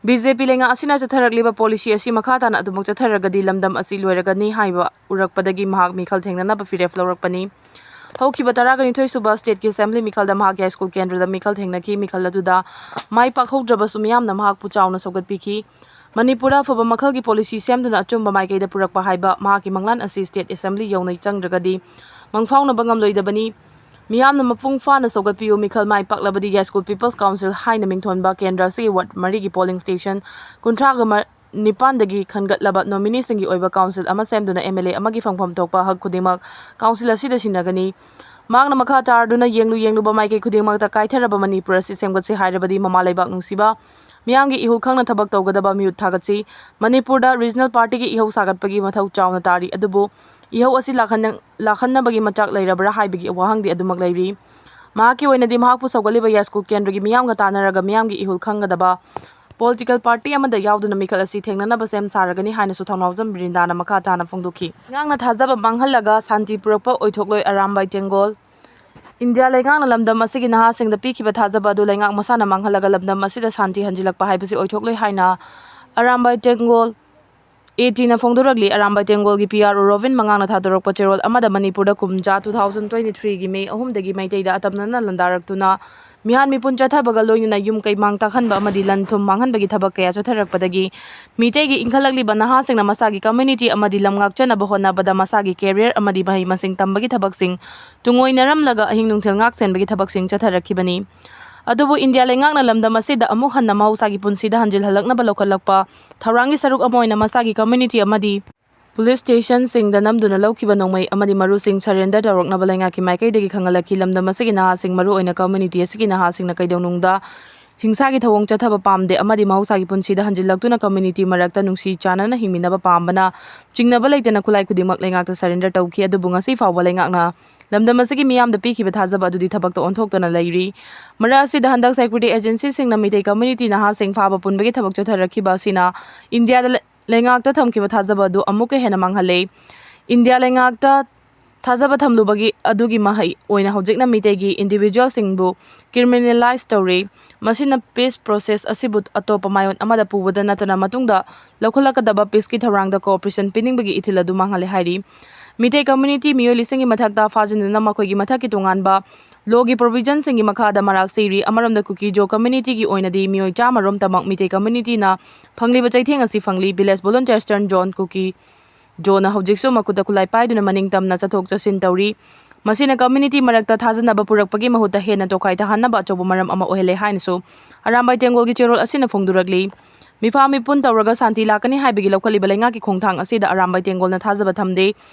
ꯕꯤ ꯖꯦ ꯄꯤ ꯂꯩꯉꯥꯛ ꯑꯁꯤꯅ ꯆꯠꯊꯔꯛꯂꯤꯕ policy ꯑꯁꯤ ꯃꯈꯥ ꯇꯥꯅ ꯑꯗꯨꯃꯛ ꯆꯠꯊꯔꯒꯗꯤ ꯂꯝꯗꯝ ꯑꯁꯤ ꯂꯣꯏꯔꯒꯅꯤ ꯍꯥꯏꯕ ꯎꯔꯛꯄꯗꯒꯤ ꯃꯍꯥꯛ ꯃꯤꯈꯜ ꯊꯦꯡꯅꯅꯕ ꯐꯤꯔꯦꯞ ꯂꯧꯔꯛꯄꯅꯤ꯫ ꯍꯧꯈꯤꯕ ꯇꯔꯥꯒ ꯅꯤꯊꯣꯏ ꯁꯨꯕ stateꯀꯤ Assembly ꯃꯤꯈꯜꯗ ꯃꯍꯥꯛ ꯌꯥꯏ ꯁ꯭ꯀꯨꯜ ꯀꯦꯟꯗ꯭ꯔꯗ ꯃꯤꯈꯜ ꯊꯦꯡꯅꯈꯤ꯫ ꯃꯤꯈꯜ ꯑꯗꯨꯗ ꯃꯥꯏ ꯄꯥꯛꯍꯧꯗ꯭ꯔꯕꯁꯨ ꯃꯤꯌꯥꯝꯅ ꯃꯍꯥꯛꯄꯨ ꯆꯥꯎꯅ ꯁꯧꯒꯠꯄꯤꯈꯤ꯫ ꯃꯅꯤꯄꯨꯔꯗ ꯑꯐꯕ ꯃꯈꯜꯒꯤ policy ꯁꯦꯝꯗꯨꯅ ꯑꯆꯨꯝꯕ ꯃꯥꯏꯀꯩꯗ ꯄꯨꯔꯛꯄ ꯍꯥꯏꯕ ꯃꯍꯥꯛꯀꯤ ꯃꯪꯂꯥꯟ ꯑꯁꯤ state assembly ꯌꯧꯅ ꯆꯪꯗ꯭ꯔꯒꯗꯤ ꯃꯪꯐꯥꯎꯅꯕ ꯉꯝꯂꯣꯏꯗꯕꯅꯤ꯫ ꯃꯤꯌꯥꯝꯅ ꯃꯄꯨꯡ ꯐꯥꯅ ꯁꯧꯒꯠꯄꯤꯌꯨ꯫ ꯃꯤꯈꯜ ꯃꯥꯏ ꯄꯥꯛꯂꯕꯗꯤ ꯌꯥꯏ ꯁ꯭ꯀꯨꯜ People's Council ꯍꯥꯏꯅ ꯃꯤꯡꯊꯣꯟꯕ ꯀꯦꯟꯗ꯭ꯔ ꯑꯁꯤꯒꯤ ward ꯃꯔꯤꯒꯤ polling station ꯀꯨꯟꯊ꯭ꯔꯥꯒ ꯅꯤꯄꯥꯟꯗꯒꯤ ꯈꯟꯒꯠꯂꯕ nomineeꯁꯤꯡꯒꯤ ꯑꯣꯏꯕ council ꯑꯃ ꯁꯦꯝꯗꯨꯅ M L A ꯑꯃꯒꯤ ꯐꯪꯐꯝ ꯊꯣꯛꯄ ꯍꯛ ꯈꯨꯗꯤꯡꯃꯛ council ꯑꯁꯤꯗ ꯁꯤꯟꯅꯒꯅꯤ꯫ ꯃꯍꯥꯛꯅ ꯃꯈꯥ ꯇꯥꯔꯗꯨꯅ ꯌꯦꯡꯂꯨ ꯌꯦꯡꯂꯨꯕ ꯃꯥꯏꯀꯩ ꯈꯨꯗꯤꯡꯃꯛꯇ ꯀꯥꯏꯊꯔꯕ ꯃꯅꯤꯄꯨꯔ ꯑꯁꯤ ꯁꯦꯝꯒꯠꯁꯤ ꯍꯥꯏꯔꯕꯗꯤ ꯃꯃꯥ ꯂꯩꯕꯥꯛ ꯅꯨꯡꯁꯤꯕ, ꯃꯤꯌꯥꯝꯒꯤ ꯏꯍꯨꯜ ꯈꯪꯅ ꯊꯕꯛ ꯇꯧꯒꯗꯕ ꯃꯤꯍꯨꯠ ꯊꯥꯒꯠꯁꯤ꯫ ꯃꯅꯤꯄꯨꯔꯗ regional partyꯒꯤ ꯏꯍꯧ ꯁꯥꯒꯠꯄꯒꯤ ꯃꯊꯧ ꯆꯥꯎꯅ ꯇꯥꯔꯤ, ꯑꯗꯨꯕꯨ ꯏꯍꯧ ꯑꯁꯤ ꯂꯥꯛꯍꯟꯅ-, ꯂꯥꯛꯍꯟꯅꯕꯒꯤ ꯃꯆꯥꯛ ꯂꯩꯔꯕ꯭ꯔꯥ ꯍꯥꯏꯕꯒꯤ ꯋꯥꯍꯪꯗꯤ ꯑꯗꯨꯃꯛ ꯂꯩꯔꯤ꯫ ꯃꯍꯥꯛꯀꯤ ꯑꯣꯏꯅꯗꯤ ꯃꯍꯥꯛꯄꯨ ꯁꯧꯒꯠꯂꯤꯕ ꯌꯥꯏ ꯁ꯭ꯀꯨꯜ ꯀꯦꯟꯗ꯭ꯔꯒꯤ ꯃꯤꯌꯥꯝꯒ ꯇꯥꯟꯅꯔꯒ ꯃꯤꯌꯥꯝꯒꯤ ꯏꯍꯨꯜ ꯈꯪꯒꯗꯕ political party ꯑꯃꯗ ꯌꯥꯎꯗꯨꯅ ꯃꯤꯈꯜ ꯑꯁꯤ ꯊꯦꯡꯅꯅꯕ ꯁꯦꯝ ꯁꯥꯔꯒꯅꯤ ꯍꯥꯏꯅꯁꯨ ꯊꯧꯅꯥꯎꯖꯝ ꯕ꯭ꯔꯤꯟꯗꯥꯅ ꯃꯈꯥ ꯇꯥꯅ ꯐꯣꯡꯗꯣꯛꯈꯤ꯫ ꯂꯩꯉꯥꯛꯅ ꯊꯥꯖꯕ ꯃꯥꯡꯍꯜꯂꯒ ꯁꯥꯟꯇꯤ ꯄꯨꯔꯛꯄ ꯑꯣꯏꯊꯣꯛꯂꯣꯏ ꯑꯔꯥꯝꯕꯥꯏ ꯇꯦꯡꯒꯣꯜ꯫ ꯏꯟꯗꯤꯌꯥ ꯂꯩꯉꯥꯛꯅ ꯂꯝꯗꯝ ꯑꯁꯤꯒꯤ ꯅꯍꯥꯁꯤꯡꯗ ꯄꯤꯈꯤꯕ ꯊꯥꯖꯕ ꯑꯗꯨ ꯂꯩꯉꯥꯛ ꯃꯁꯥꯅ ꯃꯥꯡꯍꯜꯂꯒ ꯂꯝꯗꯝ ꯑꯁꯤꯗ ꯁꯥꯟꯇꯤ ꯍꯟꯖꯤꯜꯂꯛꯄ ꯍꯥꯏꯕꯁꯤ ꯑꯣꯏꯊꯣꯛꯂꯣꯏ ꯍꯥꯏꯅ ꯑꯔꯥꯝꯕꯥꯏ ꯇꯦꯡꯒꯣꯜ, ATꯅ ꯐꯣꯡꯗꯣꯔꯛꯂꯤ꯫ ꯑꯔꯥꯝꯕꯥꯏ ꯇꯦꯡꯒꯣꯜꯒꯤ P R O ꯔꯣꯕꯤꯟ ꯃꯉꯥꯡꯅ ꯊꯥꯗꯣꯔꯛꯄ ꯆꯦꯔꯣꯜ ꯑꯃꯗ ꯃꯅꯤꯄꯨꯔꯗ ꯀꯨꯝꯖꯥ two thousand twenty threeꯒꯤ May ꯑꯍꯨꯝꯗꯒꯤ ꯃꯩꯇꯩꯗ ꯑꯇꯝꯅꯅ ꯂꯥꯟꯗꯥꯔꯛꯇꯨꯅ ꯃꯤꯍꯥꯠ ꯃꯤꯄꯨꯟ ꯆꯠꯊꯕꯒ ꯂꯣꯏꯅꯅ ꯌꯨꯝ ꯀꯩ ꯃꯥꯡ ꯇꯥꯛꯍꯟꯕ ꯑꯃꯗꯤ ꯂꯟ ꯊꯨꯝ ꯃꯥꯡꯍꯟꯕꯒꯤ ꯊꯕꯛ ꯀꯌꯥ ꯆꯠꯊꯔꯛꯄꯗꯒꯤ ꯃꯤꯇꯩꯒꯤ ꯏꯟꯈꯠꯂꯛꯂꯤꯕ ꯅꯍꯥꯁꯤꯡꯅ ꯃꯁꯥꯒꯤ community ꯑꯃꯗꯤ ꯂꯝ ꯉꯥꯛꯆꯅꯕ ꯍꯣꯠꯅꯕꯗ ꯃꯁꯥꯒꯤ career ꯑꯃꯗꯤ ꯃꯍꯩ ꯃꯁꯤꯡ ꯇꯝꯕꯒꯤ ꯊꯕꯛꯁꯤꯡ ꯇꯨꯡꯑꯣꯏꯅꯔꯝꯂꯒ ꯑꯍꯤꯡ ꯅꯨꯡꯊꯤꯜ ꯉꯥꯛ ꯁꯦꯟꯕꯒꯤ ꯊꯕꯛꯁꯤꯡ ꯆꯠꯊꯔꯛꯈꯤꯕꯅꯤ꯫ ꯑꯗꯨꯕꯨ ꯏꯟꯗꯤꯌꯥ ꯂꯩꯉꯥꯛꯅ ꯂꯝꯗꯝ ꯑꯁꯤꯗ ꯑꯃꯨꯛ ꯍꯟꯅ ꯃꯍꯧꯁꯥꯒꯤ ꯄꯨꯟꯁꯤꯗ ꯍꯟꯖꯤꯜꯍꯜꯂꯛꯅꯕ ꯂꯧꯈꯠꯂꯛꯄ ꯊꯧꯔꯥꯡꯒꯤ ꯁꯔꯨꯛ ꯑꯃ ꯑꯣꯏꯅ ꯃꯁꯥꯒꯤ community ꯑꯃꯗꯤ ꯄꯨꯂꯤꯁ ꯁ꯭ꯇꯦꯁꯟꯁꯤꯡꯗ ꯅꯝꯗꯨꯅ ꯂꯧꯈꯤꯕ ꯅꯣꯡꯃꯩ ꯑꯃꯗꯤ ꯃꯔꯨꯁꯤꯡ ꯁꯔꯦꯟꯗꯔ ꯇꯧꯔꯛꯅꯕ ꯂꯩꯉꯥꯛꯀꯤ ꯃꯥꯏꯀꯩꯗꯒꯤ ꯈꯪꯍꯜꯂꯛꯈꯤ꯫ ꯂꯝꯗꯝ ꯑꯁꯤꯒꯤ ꯅꯍꯥꯁꯤꯡ, ꯃꯔꯨꯑꯣꯏꯅ ꯀꯝꯃ꯭ꯌꯨꯅꯤꯇꯤ ꯑꯁꯤꯒꯤ ꯅꯍꯥꯁꯤꯡꯅ ꯀꯩꯗꯧꯅꯨꯡꯗ ꯍꯤꯡꯁꯥꯒꯤ ꯊꯧꯑꯣꯡ ꯆꯠꯊꯕ ꯄꯥꯝꯗꯦ ꯑꯃꯗꯤ ꯃꯍꯧꯁꯥꯒꯤ ꯄꯨꯟꯁꯤꯗ ꯍꯟꯖꯤꯜꯂꯛꯇꯨꯅ ꯀꯝꯃ꯭ꯌꯨꯅꯤꯇꯤ ꯃꯔꯛꯇ ꯅꯨꯡꯁꯤ ꯆꯥꯟꯅꯅ ꯍꯤꯡꯃꯤꯟꯅꯕ ꯄꯥꯝꯕꯅ ꯆꯤꯡꯅꯕ ꯂꯩꯇꯅ ꯈꯨꯠꯂꯥꯏ ꯈꯨꯗꯤꯡꯃꯛ ꯂꯩꯉꯥꯛꯇ ꯁꯔꯦꯟꯗꯔ ꯇꯧꯈꯤ꯫ ꯑꯗꯨꯕꯨ ꯉꯁꯤ ꯐꯥꯎꯕ ꯂꯩꯉꯥꯛꯅ ꯂꯝꯗꯝ ꯑꯁꯤꯒꯤ ꯃꯤꯌꯥꯝꯗ ꯄꯤꯈꯤꯕ ꯊꯥꯖꯕ ꯑꯗꯨꯗꯤ ꯊꯕꯛꯇ ꯑꯣꯟꯊꯣꯛꯇꯅ ꯂꯩꯔꯤ꯫ ꯃꯔꯛ ꯑꯁꯤꯗ ꯍꯟꯗꯛ ꯁꯦꯀ꯭ꯌꯨꯔꯤꯇꯤ ꯑꯦꯖꯦꯟꯁꯤꯁꯤꯡꯅ ꯃꯤꯇꯩ ꯀꯝꯃ꯭ꯌꯨꯅꯤꯇꯤ ꯅꯍꯥꯁꯤꯡ ꯐꯥꯕ ꯄꯨꯟꯕꯒꯤ ꯊꯕꯛ ꯆꯠꯊꯔꯛꯈꯤꯕ ꯑꯁꯤꯅ ꯏꯟꯗꯤꯌꯥꯗ ꯂꯩ-, ꯂꯩꯉꯥꯛꯇ ꯊꯝꯈꯤꯕ ꯊꯥꯖꯕ ꯑꯗꯨ ꯑꯃꯨꯛꯀ ꯍꯦꯟꯅ ꯃꯥꯡꯍꯜꯂꯦ꯫ ꯏꯟꯗꯤꯌꯥ ꯂꯩꯉꯥꯛꯇ ꯊꯥꯖꯕ ꯊꯝꯂꯨꯕꯒꯤ ꯑꯗꯨꯒꯤ ꯃꯍꯩ ꯑꯣꯏꯅ ꯍꯧꯖꯤꯛꯅ ꯃꯤꯇꯩꯒꯤ ꯏꯟꯗꯤꯚꯤꯖꯨꯋꯦꯜꯁꯤꯡꯕꯨ ꯀ꯭ꯔꯤꯃꯤꯅꯦꯂꯥꯏꯖ ꯇꯧꯔꯤ꯫ ꯃꯁꯤꯅ ꯄꯤꯁ ꯄ꯭ꯔꯣꯁꯦꯁ ꯑꯁꯤꯕꯨ ꯑꯇꯣꯞꯄ ꯃꯥꯏꯑꯣꯟ ꯑꯃꯗ ꯄꯨꯕꯗ ꯅꯠꯇꯅ ꯃꯇꯨꯡꯗ ꯂꯧꯈꯠꯂꯛꯀꯗꯕ ꯄꯤꯁꯀꯤ ꯊꯧꯔꯥꯡꯗ ꯀꯣꯑꯣꯄꯔꯦꯁꯟ ꯄꯤꯅꯤꯡꯕꯒꯤ ꯏꯊꯤꯜ ꯑꯗꯨ ꯃꯥꯡꯍꯜꯂꯦ ꯍꯥꯏꯔꯤ꯫ ꯃꯤꯇꯩ ꯀꯝꯃ꯭ꯌꯨꯅꯤꯇꯤ ꯃꯤꯑꯣꯏ ꯂꯤꯁꯤꯡꯒꯤ ꯃꯊꯛꯇ ꯐꯥꯖꯤꯟꯗꯨꯅ ꯃꯈꯣꯏꯒꯤ ꯃꯊꯛꯀꯤ ꯇꯣꯉꯥꯟꯕ ꯂꯣꯒꯤ ꯄ꯭ꯔꯣꯚꯤꯖꯟꯁꯤꯡꯒꯤ ꯃꯈꯥꯗ ꯃꯔꯥꯜ ꯁꯤꯔꯤ꯫ ꯑꯃꯔꯣꯝꯗ ꯀꯨꯀꯤ ꯖꯣ ꯀꯝꯃ꯭ꯌꯨꯅꯤꯇꯤꯒꯤ ꯑꯣꯏꯅꯗꯤ ꯃꯤꯑꯣꯏ ꯆꯥꯝꯃ ꯔꯣꯝꯇꯃꯛ ꯃꯤꯇꯩ ꯀꯝꯃ꯭ꯌꯨꯅꯤꯇꯤꯅ ꯐꯪꯂꯤꯕ ꯆꯩꯊꯦꯡ ꯑꯁꯤ ꯐꯪꯂꯤ꯫ ꯚꯤꯂꯦꯖ ꯚꯣꯂꯨꯟꯇꯤꯌꯔ ꯏꯁꯇꯔꯟ ꯖꯣꯟ ꯀꯨꯀꯤ ꯖꯣꯅ ꯍꯧꯖꯤꯛꯁꯨ ꯃꯈꯨꯠꯇ ꯈꯨꯠꯂꯥꯏ ꯄꯥꯏꯗꯨꯅ ꯃꯅꯤꯡ ꯇꯝꯅ ꯆꯠꯊꯣꯛ ꯆꯠꯁꯤꯟ ꯇꯧꯔꯤ꯫ ꯃꯁꯤꯅ ꯀꯝꯃ꯭ꯌꯨꯅꯤꯇꯤ ꯃꯔꯛꯇ ꯊꯥꯖꯅꯕ ꯄꯨꯔꯛꯄꯒꯤ ꯃꯍꯨꯠꯇ ꯍꯦꯟꯅ ꯇꯣꯈꯥꯏ ꯇꯥꯍꯟꯅꯕ ꯑꯆꯧꯕ ꯃꯔꯝ ꯑꯃ ꯑꯣꯏꯍꯜꯂꯦ ꯍꯥꯏꯅꯁꯨ ꯑꯔꯥꯝꯕꯥꯏ ꯇꯦꯡꯒꯣꯜꯒꯤ ꯆꯦꯔꯣꯜ ꯑꯁꯤꯅ ꯐꯣꯡꯗꯣꯔꯛꯂꯤ꯫ ꯃꯤꯐꯥ ꯃꯤꯄꯨꯟ ꯇꯧꯔꯒ ꯁꯥꯟꯇꯤ ꯂꯥꯛꯀꯅꯤ ꯍꯥꯏꯕꯒꯤ ꯂꯧꯈꯠꯂꯤꯕ ꯂꯩꯉꯥꯛꯀꯤ ꯈꯣꯡꯊꯥꯡ ꯑꯁꯤꯗ ꯑꯔꯥꯝꯕꯥꯏ ꯇꯦꯡꯒꯣꯜꯅ ꯊꯥꯖꯕ ꯊꯝꯗꯦ꯫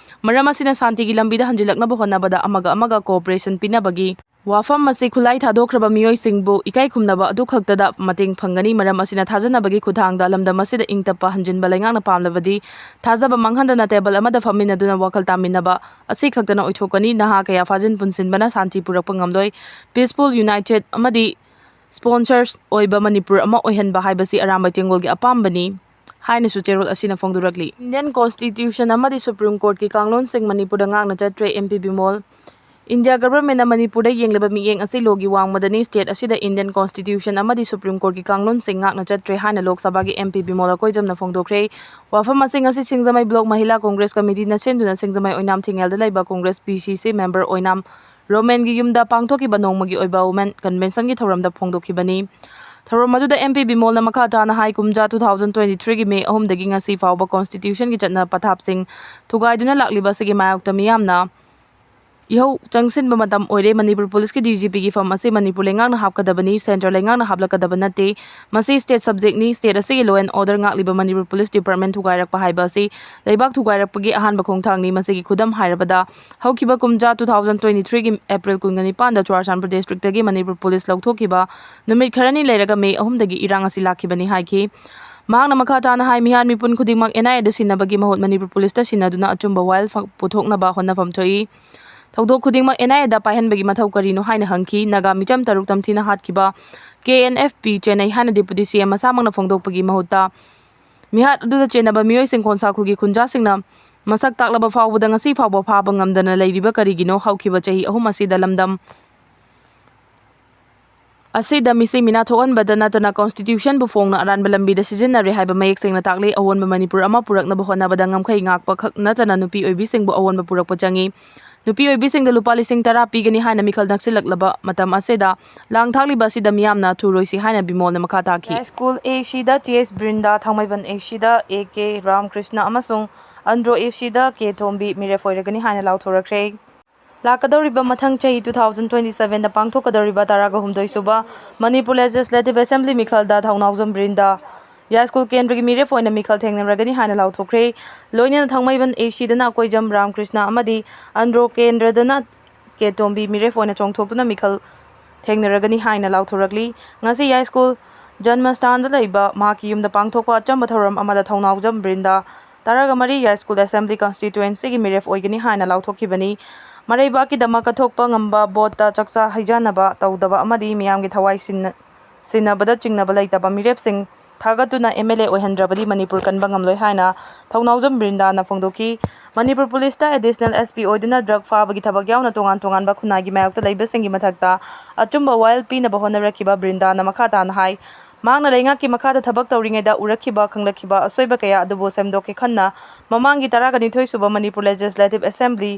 ꯃꯔꯝ ꯑꯁꯤꯅ ꯁꯥꯟꯇꯤꯒꯤ ꯂꯝꯕꯤꯗ ꯍꯟꯖꯤꯜꯂꯛꯅꯕ ꯍꯣꯠꯅꯕꯗ ꯑꯃꯒ ꯑꯃꯒ ꯀꯣꯑꯣꯄꯔꯦꯁꯟ ꯄꯤꯅꯕꯒꯤ ꯋꯥꯐꯝ ꯑꯁꯤ ꯈꯨꯠꯂꯥꯏ ꯊꯥꯗꯣꯛꯈ꯭ꯔꯕ ꯃꯤꯑꯣꯏꯁꯤꯡꯕꯨ ꯏꯀꯥꯏ ꯈꯨꯝꯅꯕ ꯑꯗꯨ ꯈꯛꯇꯗ ꯃꯇꯦꯡ ꯐꯪꯒꯅꯤ꯫ ꯃꯔꯝ ꯑꯁꯤꯅ ꯊꯥꯖꯅꯕꯒꯤ ꯈꯨꯠꯊꯥꯡꯗ ꯂꯝꯗꯝ ꯑꯁꯤꯗ ꯏꯪ ꯇꯞꯄ ꯍꯟꯖꯤꯟꯕ ꯂꯩꯉꯥꯛꯅ ꯄꯥꯝꯂꯕꯗꯤ ꯊꯥꯖꯕ ꯃꯥꯡꯍꯟꯗꯅ ꯇꯦꯕꯜ ꯑꯃꯗ ꯐꯝꯃꯤꯟꯅꯗꯨꯅ ꯋꯥꯈꯜ ꯇꯥꯃꯤꯟꯅꯕ ꯑꯁꯤ ꯈꯛꯇꯅ ꯑꯣꯏꯊꯣꯛꯀꯅꯤ꯫ ꯅꯍꯥ ꯀꯌꯥ ꯐꯥꯖꯤꯟ ꯄꯨꯟꯁꯤꯟꯕꯅ ꯁꯥꯟꯇꯤ ꯄꯨꯔꯛꯄ ꯉꯝꯂꯣꯏ꯫ ꯄꯤꯁꯐꯨꯜ, ꯌꯨꯅꯥꯏꯇꯦꯗ ꯑꯃꯗꯤ ꯁ꯭ꯄꯣꯟꯁꯔꯁ ꯑꯣꯏꯕ ꯃꯅꯤꯄꯨꯔ ꯑꯃ ꯑꯣꯏꯍꯟꯕ ꯍꯥꯏꯕꯁꯤ ꯑꯔꯥꯝꯕꯥꯏ ꯇꯦꯡꯒꯣꯜꯒꯤ ꯑꯄꯥꯝꯕꯅꯤ ꯍꯥꯏꯅꯁꯨ ꯆꯦꯔꯣꯜ ꯑꯁꯤꯅ ꯐꯣꯡꯗꯣꯔꯛꯂꯤ꯫ ꯏꯟꯗꯤꯌꯟ ꯀꯣꯟꯁꯇꯤꯇ꯭ꯌꯨꯁꯟ ꯑꯃꯗꯤ ꯁꯨꯄ꯭ꯔꯤꯝ ꯀꯣꯔꯠꯀꯤ ꯀꯥꯡꯂꯣꯟꯁꯤꯡ ꯃꯅꯤꯄꯨꯔꯗ ꯉꯥꯛꯅ ꯆꯠꯇ꯭ꯔꯦ, ꯑꯦꯝ ꯄꯤ ꯕꯤꯃꯣꯜ꯫ ꯏꯟꯗꯤꯌꯥ ꯒꯚꯔꯟꯃꯦꯟꯠꯅ ꯃꯅꯤꯄꯨꯔꯗ ꯌꯦꯡꯂꯤꯕ ꯃꯤꯠꯌꯦꯡ ꯑꯁꯤ ꯂꯣꯒꯤ ꯋꯥꯡꯃꯗꯅꯤ꯫ ꯁ꯭ꯇꯦꯠ ꯑꯁꯤꯗ ꯏꯟꯗꯤꯌꯟ ꯀꯣꯟꯁꯇꯤꯇ꯭ꯌꯨꯁꯟ ꯑꯃꯗꯤ ꯁꯨꯄ꯭ꯔꯤꯝ ꯀꯣꯔꯠꯀꯤ ꯀꯥꯡꯂꯣꯟꯁꯤꯡ ꯉꯥꯛꯅ ꯆꯠꯇ꯭ꯔꯦ ꯍꯥꯏꯅ ꯂꯣꯛ ꯁꯚꯥꯒꯤ ꯑꯦꯝ ꯄꯤ ꯕꯤꯃꯣꯜ ꯑꯀꯣꯏꯖꯝꯅ ꯐꯣꯡꯗꯣꯛꯈ꯭ꯔꯦ꯫ ꯋꯥꯐꯝ ꯑꯁꯤ ꯉꯁꯤ ꯁꯤꯡꯖꯃꯩ ꯕ꯭ꯂꯣꯛ ꯃꯍꯤꯂꯥ ꯀꯣꯡꯒ꯭ꯔꯦꯁ ꯀꯃꯤꯇꯤꯅ ꯁꯤꯟꯗꯨꯅ ꯁꯤꯡꯖꯃꯩ ꯑꯣꯏꯅꯥꯝ ꯊꯤꯡꯉꯦꯜꯗ ꯂꯩꯕ ꯀꯣꯡꯒ꯭ꯔꯦꯁ ꯄꯤ ꯁꯤ ꯁꯤ ꯃꯦꯝꯕꯔ ꯑꯣꯏꯅꯥꯝ ꯔꯣꯃꯦꯟꯒꯤ ꯌꯨꯝꯗ ꯄꯥꯡꯊꯣꯛꯈꯤꯕ ꯅꯣꯡꯃꯒꯤ ꯑꯣꯏꯕ ꯋꯨꯃꯦꯟ ꯀꯟꯚꯦꯟꯁꯟꯒꯤ ꯊꯧꯔꯝꯗ ꯐꯣꯡꯗꯣꯛꯈꯤꯕꯅꯤ꯫ ꯊꯧꯔꯝ ꯑꯗꯨꯗ ꯑꯦꯝ ꯄꯤ ꯕꯤꯃꯣꯜꯅ ꯃꯈꯥ ꯇꯥꯅ ꯍꯥꯏ, ꯀꯨꯝꯖꯥ two thousand twenty three ꯒꯤ ꯃꯦ ꯑꯍꯨꯝꯗꯒꯤ ꯉꯁꯤ ꯐꯥꯎꯕ ꯀꯣꯟꯁꯇꯤꯇ꯭ꯌꯨꯁꯟꯒꯤ ꯆꯠꯅ ꯄꯊꯥꯞꯁꯤꯡ ꯊꯨꯒꯥꯏꯗꯨꯅ ꯂꯥꯛꯂꯤꯕ ꯑꯁꯤꯒꯤ ꯃꯥꯌꯣꯛꯇ ꯃꯤꯌꯥꯝꯅ ꯏꯍꯧ ꯆꯪꯁꯤꯟꯕ ꯃꯇꯝ ꯑꯣꯏꯔꯦ꯫ ꯃꯅꯤꯄꯨꯔ ꯄꯨꯂꯤꯁꯀꯤ ꯗꯤ ꯖꯤ ꯄꯤꯒꯤ ꯐꯝ ꯑꯁꯤ ꯃꯅꯤꯄꯨꯔ ꯂꯩꯉꯥꯛꯅ ꯍꯥꯞꯀꯗꯕꯅꯤ, ꯁꯦꯟꯇꯔ ꯂꯩꯉꯥꯛꯅ ꯍꯥꯞꯂꯛꯀꯗꯕ ꯅꯠꯇꯦ꯫ ꯃꯁꯤ ꯁ꯭ꯇꯦꯠ ꯁꯕꯖꯦꯛꯅꯤ꯫ ꯁ꯭ꯇꯦꯠ ꯑꯁꯤꯒꯤ ꯂꯣ ꯑꯦꯟ ꯑꯣꯔꯗꯔ ꯉꯥꯛꯂꯤꯕ ꯃꯅꯤꯄꯨꯔ ꯄꯨꯂꯤꯁ ꯗꯤꯄꯥꯔꯠꯃꯦꯟ ꯊꯨꯒꯥꯏꯔꯛꯄ ꯍꯥꯏꯕ ꯑꯁꯤ ꯂꯩꯕꯥꯛ ꯊꯨꯒꯥꯏꯔꯛꯄꯒꯤ ꯑꯍꯥꯟꯕ ꯈꯣꯡꯊꯥꯡꯅꯤ꯫ ꯃꯁꯤꯒꯤ ꯈꯨꯗꯝ ꯍꯥꯏꯔꯕꯗ, ꯍꯧꯈꯤꯕ ꯀꯨꯝꯖꯥ, two thousand twenty-threeꯒꯤ April ꯀꯨꯟꯒ ꯅꯤꯄꯥꯟꯗ ꯆꯨꯔꯥꯆꯥꯟꯄꯨꯔ ꯗꯤꯁꯇ꯭ꯔꯤꯛꯇꯒꯤ ꯃꯅꯤꯄꯨꯔ ꯄꯨꯂꯤꯁ ꯂꯧꯊꯣꯛꯈꯤꯕ ꯅꯨꯃꯤꯠ ꯈꯔꯅꯤ ꯂꯩꯔꯒ ꯃꯦ ꯑꯍꯨꯝꯗꯒꯤ ꯏꯔꯥꯡ ꯑꯁꯤ ꯂꯥꯛꯈꯤꯕꯅꯤ ꯍꯥꯏꯈꯤ꯫ ꯃꯍꯥꯛꯅ ꯃꯈꯥ ꯇꯥꯅ ꯍꯥꯏ, ꯃꯤꯍꯥꯠ ꯃꯤꯄꯨꯟ ꯈꯨꯗꯤꯡꯃꯛ ꯑꯦꯟ ꯑꯥꯏ ꯑꯦꯗ ꯁꯤꯟꯅꯕꯒꯤ ꯃꯍꯨꯠ ꯃꯅꯤꯄꯨꯔ ꯄꯨꯂꯤꯁꯇ ꯁꯤꯟꯅꯗꯨꯅ ꯑꯆꯨꯝꯕ ꯋꯥꯌꯦꯜ ꯐ-, ꯄꯨꯊꯣꯛꯅꯕ ꯍꯣꯠꯅꯐꯝ ꯊꯣꯛꯏ꯫ ꯊꯧꯗꯣꯛ ꯈꯨꯗꯤꯡꯃꯛ ꯑꯦꯟ ꯑꯥꯏ ꯑꯦꯗ ꯄꯥꯏꯍꯟꯕꯒꯤ ꯃꯊꯧ ꯀꯔꯤꯅꯣ ꯍꯥꯏꯅ ꯍꯪꯈꯤ꯫ ꯅꯥꯒꯥ ꯃꯤꯆꯝ ꯇꯔꯨꯛ ꯇꯝꯊꯤꯅ ꯍꯥꯠꯈꯤꯕ ꯀꯦ ꯑꯦꯟ ꯑꯦꯐ ꯄꯤ ꯆꯦꯟꯅꯩ ꯍꯥꯏꯅ ꯗꯦꯄꯨꯇꯤ ꯁꯤ ꯑꯦꯝ ꯃꯁꯥꯃꯛꯅ ꯐꯣꯡꯗꯣꯛꯄꯒꯤ ꯃꯍꯨꯠꯇ, ꯃꯤꯍꯥꯠ ꯑꯗꯨꯗ ꯆꯦꯟꯅꯕ ꯃꯤꯑꯣꯏꯁꯤꯡ ꯈꯣꯟꯁꯥꯈꯣꯜꯒꯤ ꯈꯨꯟꯖꯥꯁꯤꯡꯅ ꯃꯁꯛ ꯇꯥꯛꯂꯕ ꯐꯥꯎꯕꯗ ꯉꯁꯤ ꯐꯥꯎꯕ ꯐꯥꯕ ꯉꯝꯗꯅ ꯂꯩꯔꯤꯕ ꯀꯔꯤꯒꯤꯅꯣ? ꯍꯧꯈꯤꯕ ꯆꯍꯤ ꯑꯍꯨꯝ ꯑꯁꯤꯗ ꯂꯝꯗꯝ ꯑꯁꯤꯗ ꯃꯤꯁꯤ ꯃꯤꯅꯥ ꯊꯣꯛꯍꯟꯕꯗ ꯅꯠꯇꯅ ꯀꯣꯟꯁꯇꯤꯇ꯭ꯌꯨꯁꯟꯕꯨ ꯐꯣꯡꯅ ꯑꯔꯥꯟꯕ ꯂꯝꯕꯤꯗ ꯁꯤꯖꯤꯟꯅꯔꯦ ꯍꯥꯏꯕ ꯃꯌꯦꯛ ꯁꯦꯡꯅ ꯇꯥꯛꯂꯤ꯫ ꯑꯑꯣꯟꯕ ꯃꯅꯤꯄꯨꯔ ꯑꯃ ꯄꯨꯔꯛꯅꯕ ꯍꯣꯠꯅꯕꯗ ꯉꯝꯈꯩ ꯉꯥꯛꯄ ꯈꯛ ꯅꯠꯇꯅ ꯅꯨꯄꯤ ꯑꯣꯏꯕꯤꯁꯤꯡꯕꯨ ꯑꯑꯣꯟꯕ ꯄꯨꯔꯛꯄ ꯆꯪꯏ꯫ ꯅꯨꯄꯤ ꯑꯣꯏꯕꯤꯁꯤꯡꯗ ꯂꯨꯄꯥ ꯂꯤꯁꯤꯡ ꯇꯔꯥ ꯄꯤꯒꯅꯤ ꯍꯥꯏꯅ ꯃꯤꯈꯜ ꯅꯛꯁꯤꯜꯂꯛꯂꯕ ꯃꯇꯝ ꯑꯁꯤꯗ ꯂꯥꯡ ꯊꯥꯛꯂꯤꯕ ꯑꯁꯤꯗ ꯃꯤꯌꯥꯝꯅ ꯊꯨꯔꯣꯏꯁꯤ ꯍꯥꯏꯅ ꯕꯤꯃꯣꯜꯅ ꯃꯈꯥ ꯇꯥꯈꯤ꯫ ꯁ꯭ꯀꯨꯜ ꯑꯦ ꯁꯤꯗ ꯇꯤ ꯑꯦꯁ ꯕ꯭ꯔꯤꯟꯗꯥ, ꯊꯥꯡꯃꯩꯕꯟ ꯑꯦ ꯁꯤꯗ ꯑꯦ ꯀꯦ ꯔꯥꯝꯀ꯭ꯔꯤꯁꯅ ꯑꯃꯁꯨꯡ ꯑꯟꯗ꯭ꯔꯣ ꯑꯦ ꯁꯤꯗ ꯀꯦ ꯇꯣꯝꯕꯤ ꯃꯤꯔꯦꯞ ꯑꯣꯏꯔꯒꯅꯤ ꯍꯥꯏꯅ ꯂꯥꯎꯊꯣꯔꯛꯈ꯭ꯔꯦ꯫ ꯂꯥꯛꯀꯗꯧꯔꯤꯕ ꯃꯊꯪ ꯆꯍꯤ two thousand twenty sevenꯗ ꯄꯥꯡꯊꯣꯛꯀꯗꯧꯔꯤꯕ ꯇꯔꯥꯒ ꯍꯨꯝꯗꯣꯏ ꯁꯨꯕ ꯃꯅꯤꯄꯨꯔ ꯂꯦꯖꯤꯁꯂꯦꯇꯤꯚ ꯑꯦꯁꯦꯝꯕ꯭ꯂꯤ ꯃꯤꯈꯜꯗ ꯊꯧꯅꯥꯎꯖꯝ ꯕ꯭ꯔꯤꯟꯗꯥ ꯌꯥꯏꯁ꯭ꯀꯨꯜ ꯀꯦꯟꯗ꯭ꯔꯒꯤ ꯃꯤꯔꯦꯞ ꯑꯣꯏꯅ ꯃꯤꯈꯜ ꯊꯦꯡꯅꯔꯒꯅꯤ ꯍꯥꯏꯅ ꯂꯥꯎꯊꯣꯛꯈ꯭ꯔꯦ꯫ ꯂꯣꯏꯅꯅ ꯊꯥꯡꯃꯩꯕꯟ ꯑꯦ ꯁꯤꯗꯅ ꯑꯀꯣꯏꯖꯝ ꯔꯥꯝꯀ꯭ꯔꯤꯁꯅ ꯑꯃꯗꯤ ꯑꯟꯗ꯭ꯔꯣ ꯀꯦꯟꯗ꯭ꯔꯗꯅ ꯀꯦ ꯇꯣꯝꯕꯤ ꯃꯤꯔꯦꯞ ꯑꯣꯏꯅ ꯆꯣꯡꯊꯣꯛꯇꯨꯅ ꯃꯤꯈꯜ ꯊꯦꯡꯅꯔꯒꯅꯤ ꯍꯥꯏꯅ ꯂꯥꯎꯊꯣꯔꯛꯂꯤ꯫ ꯉꯁꯤ ꯌꯥꯏꯁ꯭ꯀꯨꯜ ꯖꯟꯃꯁꯊꯥꯟꯗ ꯂꯩꯕ ꯃꯍꯥꯛꯀꯤ ꯌꯨꯝꯗ ꯄꯥꯡꯊꯣꯛꯄ ꯑꯆꯝꯕ ꯊꯧꯔꯝ ꯑꯃꯗ ꯊꯧꯅꯥꯎꯖꯝ ꯕ꯭ꯔꯤꯟꯗꯥ ꯇꯔꯥꯒ ꯃꯔꯤ ꯌꯥꯏꯁ꯭ꯀꯨꯜ ꯑꯦꯁꯦꯝꯕ꯭ꯂꯤ ꯀꯟꯁꯇꯤꯇ꯭ꯋꯦꯟꯁꯤꯒꯤ ꯃꯤꯔꯦꯞ ꯑꯣꯏꯒꯅꯤ ꯍꯥꯏꯅ ꯂꯥꯎꯊꯣꯛꯈꯤꯕꯅꯤ꯫ ꯃꯔꯩꯕꯥꯛꯀꯤꯗꯃꯛ ꯀꯠꯊꯣꯛꯄ ꯉꯝꯕ ꯚꯣꯠꯇ ꯆꯥꯛꯆꯥ ꯍꯩꯖꯥꯟꯅꯕ ꯇꯧꯗꯕ ꯑꯃꯗꯤ ꯃꯤꯌꯥꯝꯒꯤ ꯊꯋꯥꯏ ꯁꯤꯟꯅ-, ꯁꯤꯟꯅꯕꯗ ꯆꯤꯡꯅꯕ ꯂꯩꯇꯕ ꯃꯤꯔꯦꯞꯁꯤꯡ ꯊꯥꯒꯠꯇꯨꯅ ꯑꯦꯝ ꯑꯦꯜ ꯑꯦ ꯑꯣꯏꯍꯟꯗ꯭ꯔꯕꯗꯤ ꯃꯅꯤꯄꯨꯔ ꯀꯟꯕ ꯉꯝꯂꯣꯏ ꯍꯥꯏꯅ ꯊꯧꯅꯥꯎꯖꯝ ꯕ꯭ꯔꯤꯟꯗꯥꯅ ꯐꯣꯡꯗꯣꯛꯈꯤ꯫ ꯃꯅꯤꯄꯨꯔ ꯄꯨꯂꯤꯁꯇ ꯑꯦꯗꯤꯁꯅꯦꯜ ꯑꯦꯁ ꯄꯤ ꯑꯣꯏꯗꯨꯅ ꯗ꯭ꯔꯒ ꯐꯥꯕꯒꯤ ꯊꯕꯛ ꯌꯥꯎꯅ ꯇꯣꯉꯥꯟ ꯇꯣꯉꯥꯟꯕ ꯈꯨꯟꯅꯥꯏꯒꯤ ꯃꯥꯌꯣꯛꯇ ꯂꯩꯕꯁꯤꯡꯒꯤ ꯃꯊꯛꯇ ꯑꯆꯨꯝꯕ ꯋꯥꯌꯦꯜ ꯄꯤꯅꯕ ꯍꯣꯠꯅꯔꯛꯈꯤꯕ ꯕ꯭ꯔꯤꯟꯗꯥꯅ ꯃꯈꯥ ꯇꯥꯅ ꯍꯥꯏ, ꯃꯍꯥꯛꯅ ꯂꯩꯉꯥꯛꯀꯤ ꯃꯈꯥꯗ ꯊꯕꯛ ꯇꯧꯔꯤꯉꯩꯗ ꯎꯔꯛꯈꯤꯕ, ꯈꯪꯂꯛꯈꯤꯕ ꯑꯁꯣꯏꯕ ꯀꯌꯥ ꯑꯗꯨꯕꯨ ꯁꯦꯝꯗꯣꯛꯀꯦ ꯈꯟꯅ ꯃꯃꯥꯡꯒꯤ ꯇꯔꯥꯒ ꯅꯤꯊꯣꯏ ꯁꯨꯕ ꯃꯅꯤꯄꯨꯔ ꯂꯦꯖꯤꯁꯂꯦꯇꯤꯚ ꯑꯦꯁꯦꯝꯕ꯭ꯂꯤ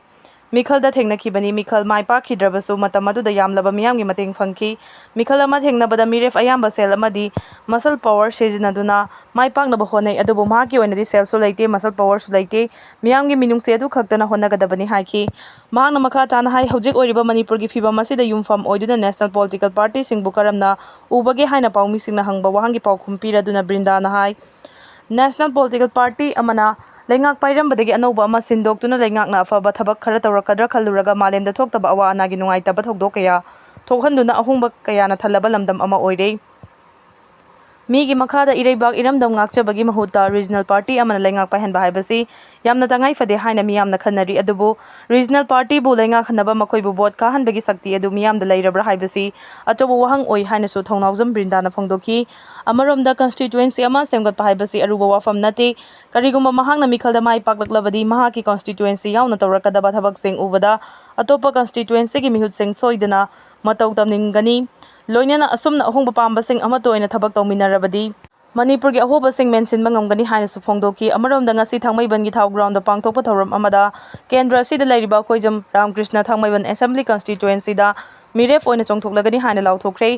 ꯃꯤꯈꯜꯗ ꯊꯦꯡꯅꯈꯤꯕꯅꯤ꯫ ꯃꯤꯈꯜ ꯃꯥꯏ ꯄꯥꯛꯈꯤꯗ꯭ꯔꯕꯁꯨ ꯃꯇꯝ ꯑꯗꯨꯗ ꯌꯥꯝꯂꯕ ꯃꯤꯌꯥꯝꯒꯤ ꯃꯇꯦꯡ ꯐꯪꯈꯤ꯫ ꯃꯤꯈꯜ ꯑꯃ ꯊꯦꯡꯅꯕꯗ ꯃꯤꯔꯦꯞ ꯑꯌꯥꯝꯕ ꯁꯦꯜ ꯑꯃꯗꯤ muscle power ꯁꯤꯖꯤꯟꯅꯗꯨꯅ ꯃꯥꯏ ꯄꯥꯛꯅꯕ ꯍꯣꯠꯅꯩ, ꯑꯗꯨꯕꯨ ꯃꯍꯥꯛꯀꯤ ꯑꯣꯏꯅꯗꯤ ꯁꯦꯜꯁꯨ ꯂꯩꯇꯦ, muscle powerꯁꯨ ꯂꯩꯇꯦ, ꯃꯤꯌꯥꯝꯒꯤ ꯃꯤꯅꯨꯡꯁꯤ ꯑꯗꯨ ꯈꯛꯇꯅ ꯍꯣꯠꯅꯒꯗꯕꯅꯤ ꯍꯥꯏꯈꯤ꯫ ꯃꯍꯥꯛꯅ ꯃꯈꯥ ꯇꯥꯅ ꯍꯥꯏ, ꯍꯧꯖꯤꯛ ꯑꯣꯏꯔꯤꯕ ꯃꯅꯤꯄꯨꯔꯒꯤ ꯐꯤꯕꯝ ꯑꯁꯤꯗ ꯌꯨꯝꯐꯝ ꯑꯣꯏꯗꯨꯅ national political partyꯁꯤꯡꯕꯨ ꯀꯔꯝꯅ ꯎꯕꯒꯦ ꯍꯥꯏꯅ ꯄꯥꯎꯃꯤꯁꯤꯡꯅ ꯍꯪꯕ ꯋꯥꯍꯪꯒꯤ ꯄꯥꯎꯈꯨꯝ ꯄꯤꯔꯗꯨꯅ ꯕ꯭ꯔꯤꯟꯗꯥꯅ ꯍꯥꯏ, national political party ꯑꯃꯅ ꯂꯩꯉꯥꯛ ꯄꯥꯏꯔꯝꯕꯗꯒꯤ ꯑꯅꯧꯕ ꯑꯃ ꯁꯤꯟꯗꯣꯛꯇꯨꯅ ꯂꯩꯉꯥꯛꯅ ꯑꯐꯕ ꯊꯕꯛ ꯈꯔ ꯇꯧꯔꯛꯀꯗ꯭ꯔꯥ ꯈꯜꯂꯨꯔꯒ ꯃꯥꯂꯦꯝꯗ ꯊꯣꯛꯇꯕ ꯑꯋꯥ ꯑꯅꯥꯒꯤ ꯅꯨꯡꯉꯥꯏꯇꯕ ꯊꯧꯗꯣꯛ ꯀꯌꯥ ꯊꯣꯛꯍꯟꯗꯨꯅ ꯑꯍꯣꯡꯕ ꯀꯌꯥꯅ ꯊꯜꯂꯕ ꯂꯝꯗꯝ ꯑꯃ ꯑꯣꯏꯔꯦ꯫ ꯃꯤꯒꯤ ꯃꯈꯥꯗ ꯏꯔꯩꯕꯥꯛ ꯏꯔꯝꯗꯝ ꯉꯥꯛꯆꯕꯒꯤ ꯃꯍꯨꯠꯇ regional party ꯑꯃꯅ ꯂꯩꯉꯥꯛ ꯄꯥꯏꯍꯟꯕ ꯍꯥꯏꯕꯁꯤ ꯌꯥꯝꯅ ꯇꯉꯥꯏ ꯐꯗꯦ ꯍꯥꯏꯅ ꯃꯤꯌꯥꯝꯅ ꯈꯟꯅꯔꯤ꯫ ꯑꯗꯨꯕꯨ regional partyꯕꯨ ꯂꯩꯉꯥꯛꯍꯟꯅꯕ ꯃꯈꯣꯏꯕꯨ vote ꯀꯥꯍꯟꯕꯒꯤ ꯁꯛꯇꯤ ꯑꯗꯨ ꯃꯤꯌꯥꯝꯗ ꯂꯩꯔꯕ꯭ꯔꯥ ꯍꯥꯏꯕꯁꯤ ꯑꯆꯧꯕ ꯋꯥꯍꯪ ꯑꯣꯏ ꯍꯥꯏꯅꯁꯨ ꯊꯧꯅꯥꯎꯖꯝ ꯕ꯭ꯔꯤꯟꯗꯥꯅ ꯐꯣꯡꯗꯣꯛꯈꯤ꯫ ꯑꯃꯔꯣꯝꯗ constituency ꯑꯃ ꯁꯦꯝꯒꯠꯄ ꯍꯥꯏꯕꯁꯤ ꯑꯔꯨꯕ ꯋꯥꯐꯝ ꯅꯠꯇꯦ꯫ ꯀꯔꯤꯒꯨꯝꯕ ꯃꯍꯥꯛꯅ ꯃꯤꯈꯜꯗ ꯃꯥꯏ ꯄꯥꯛꯂꯛꯂꯕꯗꯤ ꯃꯍꯥꯛꯀꯤ constituency ꯌꯥꯎꯅ ꯇꯧꯔꯛꯀꯗꯕ ꯊꯕꯛꯁꯤꯡ ꯎꯕꯗ ꯑꯇꯣꯞꯄ constituencyꯒꯤ ꯃꯤꯍꯨꯠꯁꯤꯡ ꯁꯣꯏꯗꯅ ꯃꯇꯧ ꯇꯝꯅꯤꯡꯒꯅꯤ꯫ ꯂꯣꯏꯅꯅ ꯑꯁꯨꯝꯅ ꯑꯍꯣꯡꯕ ꯄꯥꯝꯕꯁꯤꯡ ꯑꯃꯠꯇ ꯑꯣꯏꯅ ꯊꯕꯛ ꯇꯧꯃꯤꯟꯅꯔꯕꯗꯤ ꯃꯅꯤꯄꯨꯔꯒꯤ ꯑꯍꯣꯕꯁꯤꯡ ꯃꯦꯟꯁꯤꯟꯕ ꯉꯝꯒꯅꯤ ꯍꯥꯏꯅꯁꯨ ꯐꯣꯡꯗꯣꯛꯈꯤ꯫ ꯑꯃꯔꯣꯝꯗ ꯉꯁꯤ ꯊꯥꯡꯃꯩꯕꯟꯒꯤ ꯊꯥꯎ groundꯗ ꯄꯥꯡꯊꯣꯛꯄ ꯊꯧꯔꯝ ꯑꯃꯗ ꯀꯦꯟꯗ꯭ꯔ ꯑꯁꯤꯗ ꯂꯩꯔꯤꯕ ꯑꯩꯈꯣꯏꯖꯝ ꯔꯥꯃꯀ꯭ꯔꯤꯁꯅ ꯊꯥꯡꯃꯩꯕꯟ assembly constituencyꯗ ꯃꯤꯔꯦꯞ ꯑꯣꯏꯅ ꯆꯣꯡꯊꯣꯛꯂꯒꯅꯤ ꯍꯥꯏꯅ ꯂꯥꯎꯊꯣꯛꯈ꯭ꯔꯦ꯫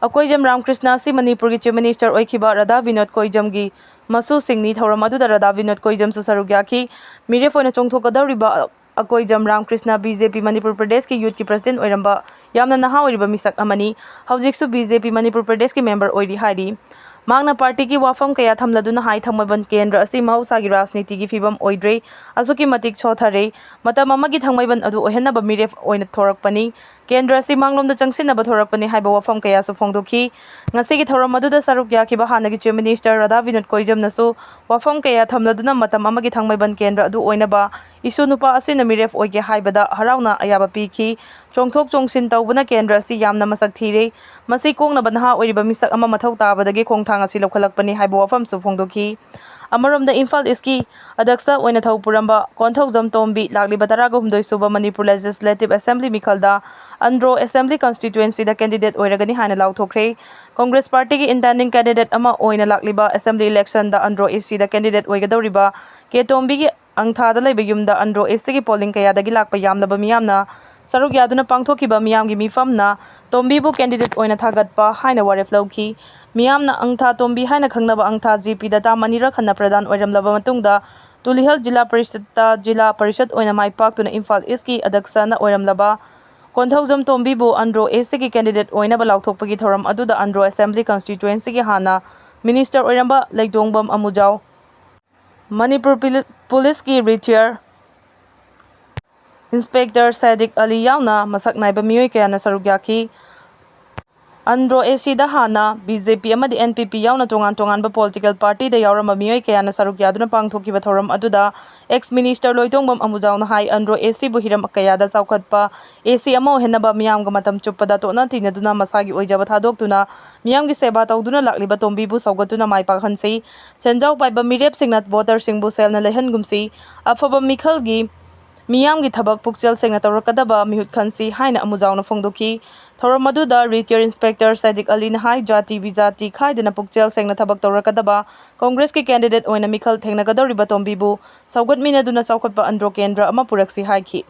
ꯑꯩꯈꯣꯏꯖꯝ ꯔꯥꯃꯀ꯭ꯔꯤꯁꯅ ꯑꯁꯤ ꯃꯅꯤꯄꯨꯔꯒꯤ Chief Minister ꯑꯣꯏꯈꯤꯕ ꯔꯥꯙꯥ ꯕꯤꯅꯣꯗ ꯀꯣꯏꯖꯝꯒꯤ ꯃꯁꯨꯁꯤꯡꯅꯤ꯫ ꯊꯧꯔꯝ ꯑꯗꯨꯗ ꯔꯥꯙꯥ ꯕꯤꯅꯣꯗ ꯀꯣꯏꯖꯝꯁꯨ ꯁꯔꯨꯛ ꯌꯥꯈꯤ꯫ ꯃꯤꯔꯦꯞ ꯑꯣꯏꯅ ꯆꯣꯡꯊꯣꯛꯀꯗꯧꯔꯤꯕ ꯑꯀꯣꯏꯖꯝ ꯔꯥꯃꯀ꯭ꯔꯤꯁꯅ BJP ꯃꯅꯤꯄꯨꯔ ꯄ꯭ꯔꯗꯦꯁꯀꯤ youthꯀꯤ president ꯑꯣꯏꯔꯝꯕ ꯌꯥꯝꯅ ꯅꯍꯥ ꯑꯣꯏꯔꯤꯕ ꯃꯤꯁꯛ ꯑꯃꯅꯤ꯫ ꯍꯧꯖꯤꯛꯁꯨ BJP ꯃꯅꯤꯄꯨꯔ ꯄ꯭ꯔꯗꯦꯁꯀꯤ member ꯑꯣꯏꯔꯤ ꯍꯥꯏꯔꯤ꯫ ꯃꯍꯥꯛꯅ partyꯒꯤ ꯋꯥꯐꯝ ꯀꯌꯥ ꯊꯝꯂꯗꯨꯅ ꯍꯥꯏ, ꯊꯥꯡꯃꯩꯕꯟ ꯀꯦꯟꯗ꯭ꯔ ꯑꯁꯤ ꯃꯍꯧꯁꯥꯒꯤ ꯔꯥꯖꯅꯤꯇꯤꯒꯤ ꯐꯤꯕꯝ ꯑꯣꯏꯗ꯭ꯔꯦ, ꯑꯁꯨꯛꯀꯤ ꯃꯇꯤꯛ ꯁꯣꯊꯔꯦ꯫ ꯃꯇꯝ ꯑꯃꯒꯤ ꯊꯥꯡꯃꯩꯕꯟ ꯑꯗꯨ ꯑꯣꯏꯍꯟꯅꯕ ꯃꯤꯔꯦꯞ ꯑꯣꯏꯅ ꯊꯣꯔꯛꯄꯅꯤ꯫ ꯀꯦꯟꯗ꯭ꯔ ꯑꯁꯤ ꯃꯥꯡꯂꯣꯝꯗ ꯆꯪꯁꯤꯟꯅꯕ ꯊꯣꯔꯛꯄꯅꯤ ꯍꯥꯏꯕ ꯋꯥꯐꯝ ꯀꯌꯥꯁꯨ ꯐꯣꯡꯗꯣꯛꯈꯤ꯫ ꯉꯁꯤꯒꯤ ꯊꯧꯔꯝ ꯑꯗꯨꯗ ꯁꯔꯨꯛ ꯌꯥꯈꯤꯕ ꯍꯥꯟꯅꯒꯤ Chief Minister ꯔꯥꯙꯥ ꯕꯤꯅꯣꯗ ꯀꯣꯏꯖꯝꯅꯁꯨ ꯋꯥꯐꯝ ꯀꯌꯥ ꯊꯝꯂꯗꯨꯅ ꯃꯇꯝ ꯑꯃꯒꯤ ꯊꯥꯡꯃꯩꯕꯟ ꯀꯦꯟꯗ꯭ꯔ ꯑꯗꯨ ꯑꯣꯏꯅꯕ ꯏꯁꯨ ꯅꯨꯄꯥ ꯑꯁꯤꯅ ꯃꯤꯔꯦꯞ ꯑꯣꯏꯒꯦ ꯍꯥꯏꯕꯗ ꯍꯔꯥꯎꯅ ꯑꯌꯥꯕ ꯄꯤꯈꯤ꯫ ꯆꯣꯡꯊꯣꯛ ꯆꯣꯡꯁꯤꯟ ꯇꯧꯕꯅ ꯀꯦꯟꯗ꯭ꯔ ꯑꯁꯤ ꯌꯥꯝꯅ ꯃꯁꯛ ꯊꯤꯔꯦ꯫ ꯃꯁꯤ ꯀꯣꯛꯅꯕ ꯅꯍꯥ ꯑꯣꯏꯔꯤꯕ ꯃꯤꯁꯛ ꯑꯃ ꯃꯊꯧ ꯇꯥꯕꯗꯒꯤ ꯈꯣꯡꯊꯥꯡ ꯑꯁꯤ ꯂꯧꯈꯠꯂꯛꯄꯅꯤ ꯍꯥꯏꯕ ꯋꯥꯐꯝꯁꯨ ꯐꯣꯡꯗꯣꯛꯈꯤ꯫ ꯑꯃꯔꯣꯝꯗ ꯏꯝꯐꯥꯜ ꯏꯁꯀꯤ ꯑꯗꯛꯁ ꯑꯣꯏꯅ ꯊꯧ ꯄꯨꯔꯝꯕ ꯀꯣꯟꯊꯧꯖꯝ ꯇꯣꯝꯕꯤ ꯂꯥꯛꯂꯤꯕ ꯇꯔꯥꯒ ꯍꯨꯝꯗꯣꯏ ꯁꯨꯕ Manipur Legislative Assembly ꯃꯤꯈꯜꯗ Andro Assembly Constituencyꯗ candidate ꯑꯣꯏꯔꯒꯅꯤ ꯍꯥꯏꯅ ꯂꯥꯎꯊꯣꯛꯈ꯭ꯔꯦ꯫ Congress partyꯒꯤ intending candidate ꯑꯃ ꯑꯣꯏꯅ ꯂꯥꯛꯂꯤꯕ assembly electionꯗ ꯑꯟꯗ꯭ꯔꯣ ACꯗ candidate ꯑꯣꯏꯒꯗꯧꯔꯤꯕ ꯀꯦ ꯇꯣꯝꯕꯤꯒꯤ ꯑꯪꯊꯥꯗ ꯂꯩꯕ ꯌꯨꯝꯗ ꯑꯟꯗ꯭ꯔꯣ ꯑꯦꯁ ꯁꯤꯒꯤ ꯄꯣꯂꯤꯡ ꯀꯌꯥꯗꯒꯤ ꯂꯥꯛꯄ ꯌꯥꯝꯂꯕ ꯃꯤꯌꯥꯝꯅ ꯁꯔꯨꯛ ꯌꯥꯗꯨꯅ ꯄꯥꯡꯊꯣꯛꯈꯤꯕ ꯃꯤꯌꯥꯝꯒꯤ ꯃꯤꯐꯝꯅ ꯇꯣꯝꯕꯤꯕꯨ ꯀꯦꯟꯗꯤꯗꯦꯠ ꯑꯣꯏꯅ ꯊꯥꯒꯠꯄ ꯍꯥꯏꯅ ꯋꯥꯔꯦꯞ ꯂꯧꯈꯤ꯫ ꯃꯤꯌꯥꯝꯅ ꯑꯪꯊꯥ ꯇꯣꯝꯕꯤ ꯍꯥꯏꯅ ꯈꯪꯅꯕ ꯑꯪꯊꯥ ꯖꯦ ꯄꯤꯗ ꯇꯥꯝ ꯑꯅꯤꯔꯛ ꯍꯟꯅ ꯄ꯭ꯔꯙꯥꯟ ꯑꯣꯏꯔꯝꯂꯕ ꯃꯇꯨꯡꯗ ꯇꯨꯂꯤꯍꯜ ꯖꯤꯂꯥ ꯄꯔꯤꯁꯠꯇ ꯖꯤꯂꯥ ꯄꯔꯤꯁꯠ ꯑꯣꯏꯅ ꯃꯥꯏ ꯄꯥꯛꯇꯨꯅ ꯏꯝꯐꯥꯜ ꯏꯁꯀꯤ ꯑꯗꯛꯁꯅ ꯑꯣꯏꯔꯝꯂꯕ ꯀꯣꯟꯊꯧꯖꯝ ꯇꯣꯝꯕꯤꯕꯨ ꯑꯟꯗ꯭ꯔꯣ ꯑꯦꯁ ꯁꯤꯒꯤ ꯀꯦꯟꯗꯤꯗꯦꯠ ꯑꯣꯏꯅꯕ ꯂꯥꯎꯊꯣꯛꯄꯒꯤ ꯊꯧꯔꯝ ꯑꯗꯨꯗ ꯑꯟꯗ꯭ꯔꯣ ꯑꯦꯁꯦꯝꯕ꯭ꯂꯤ ꯀꯟꯁꯇꯤꯇ꯭ꯋꯦꯟꯁꯤꯒꯤ ꯍꯥꯟꯅ ꯃꯤꯅꯤꯁꯇꯔ ꯑꯣꯏꯔꯝꯕ ꯂꯩꯇꯣꯡꯕꯝ ꯑꯃꯨꯖꯥꯎ, ꯃꯅꯤꯄꯨꯔ ꯄꯤꯂꯤ-, ꯄꯨꯂꯤꯁꯀꯤ ꯔꯤꯇꯤꯌꯔ ꯏꯟꯁꯄꯦꯛꯇꯔ ꯁꯦꯗꯤꯛ ꯑꯂꯤ ꯌꯥꯎꯅ ꯃꯁꯛ ꯅꯥꯏꯕ ꯃꯤꯑꯣꯏ ꯀꯌꯥꯅ ꯁꯔꯨꯛ ꯌꯥꯈꯤ꯫ ꯑꯟꯗ꯭ꯔꯣ ꯑꯦꯁꯤꯗ ꯍꯥꯟꯅ ꯕꯤ ꯖꯦ ꯄꯤ ꯑꯃꯗꯤ ꯑꯦꯟ ꯄꯤ ꯄꯤ ꯌꯥꯎꯅ ꯇꯣꯉꯥꯟ ꯇꯣꯉꯥꯟꯕ ꯄꯣꯂꯤꯇꯤꯀꯦꯜ ꯄꯥꯔꯇꯤꯗ ꯌꯥꯎꯔꯝꯕ ꯃꯤꯑꯣꯏ ꯀꯌꯥꯅ ꯁꯔꯨꯛ ꯌꯥꯗꯨꯅ ꯄꯥꯡꯊꯣꯛꯈꯤꯕ ꯊꯧꯔꯝ ꯑꯗꯨꯗ ꯑꯦꯛꯁ ꯃꯤꯅꯤꯁꯇꯔ ꯂꯣꯏꯇꯣꯡꯕꯝ ꯑꯃꯨꯖꯥꯎꯅ ꯍꯥꯏ, ꯑꯟꯗ꯭ꯔꯣ ꯑꯦꯁꯤꯕꯨ ꯍꯤꯔꯝ ꯀꯌꯥꯗ ꯆꯥꯎꯈꯠꯄ ꯑꯦꯁꯤ ꯑꯃ ꯑꯣꯏꯍꯟꯅꯕ ꯃꯤꯌꯥꯝꯒ ꯃꯇꯝ ꯆꯨꯞꯄꯗ ꯇꯣꯠꯅ ꯇꯤꯟꯅꯗꯨꯅ ꯃꯁꯥꯒꯤ ꯑꯣꯏꯖꯕ ꯊꯥꯗꯣꯛꯇꯨꯅ ꯃꯤꯌꯥꯝꯒꯤ ꯁꯦꯕꯥ ꯇꯧꯗꯨꯅ ꯂꯥꯛꯂꯤꯕ ꯇꯣꯝꯕꯤꯕꯨ ꯁꯧꯒꯠꯇꯨꯅ ꯃꯥꯏ ꯄꯥꯛꯍꯟꯁꯤ꯫ ꯁꯦꯟꯖꯥꯎ ꯄꯥꯏꯕ ꯃꯤꯔꯦꯞꯁꯤꯡꯅ ꯚꯣꯇꯔꯁꯤꯡꯕꯨ ꯁꯦꯜꯅ ꯂꯩꯍꯟꯒꯨꯝꯁꯤ꯫ ꯑꯐꯕ ꯃꯤꯈꯜꯒꯤ ꯃꯤꯌꯥꯝꯒꯤ ꯊꯕꯛ ꯄꯨꯛꯆꯦꯜ ꯁꯦꯡꯅ ꯇꯧꯔꯛꯀꯗꯕ ꯃꯤꯍꯨꯠ ꯈꯟꯁꯤ ꯍꯥꯏꯅ ꯑꯃꯨꯖꯥꯎꯅ ꯐꯣꯡꯗꯣꯛꯈꯤ꯫ ꯊꯧꯔꯝ ꯑꯗꯨꯗ ꯔꯤꯇꯤꯌꯔ ꯏꯟꯁꯄꯦꯛꯇꯔ ꯁꯦꯗꯤꯛ ꯑꯂꯤꯅ ꯍꯥꯏ, ꯖꯥꯇꯤ ꯕꯤꯖꯥꯇꯤ ꯈꯥꯏꯗꯅ ꯄꯨꯛꯆꯦꯜ ꯁꯦꯡꯅ ꯊꯕꯛ ꯇꯧꯔꯛꯀꯗꯕ ꯀꯣꯡꯒ꯭ꯔꯦꯁꯀꯤ ꯀꯦꯟꯗꯤꯗꯦꯠ ꯑꯣꯏꯅ ꯃꯤꯈꯜ ꯊꯦꯡꯅꯒꯗꯧꯔꯤꯕ ꯇꯣꯝꯕꯤꯕꯨ ꯁꯧꯒꯠꯃꯤꯟꯅꯗꯨꯅ ꯆꯥꯎꯈꯠꯄ ꯑꯟꯗ꯭ꯔꯣ ꯀꯦꯟꯗ꯭ꯔ ꯑꯃ ꯄꯨꯔꯛꯁꯤ ꯍꯥꯏꯈꯤ꯫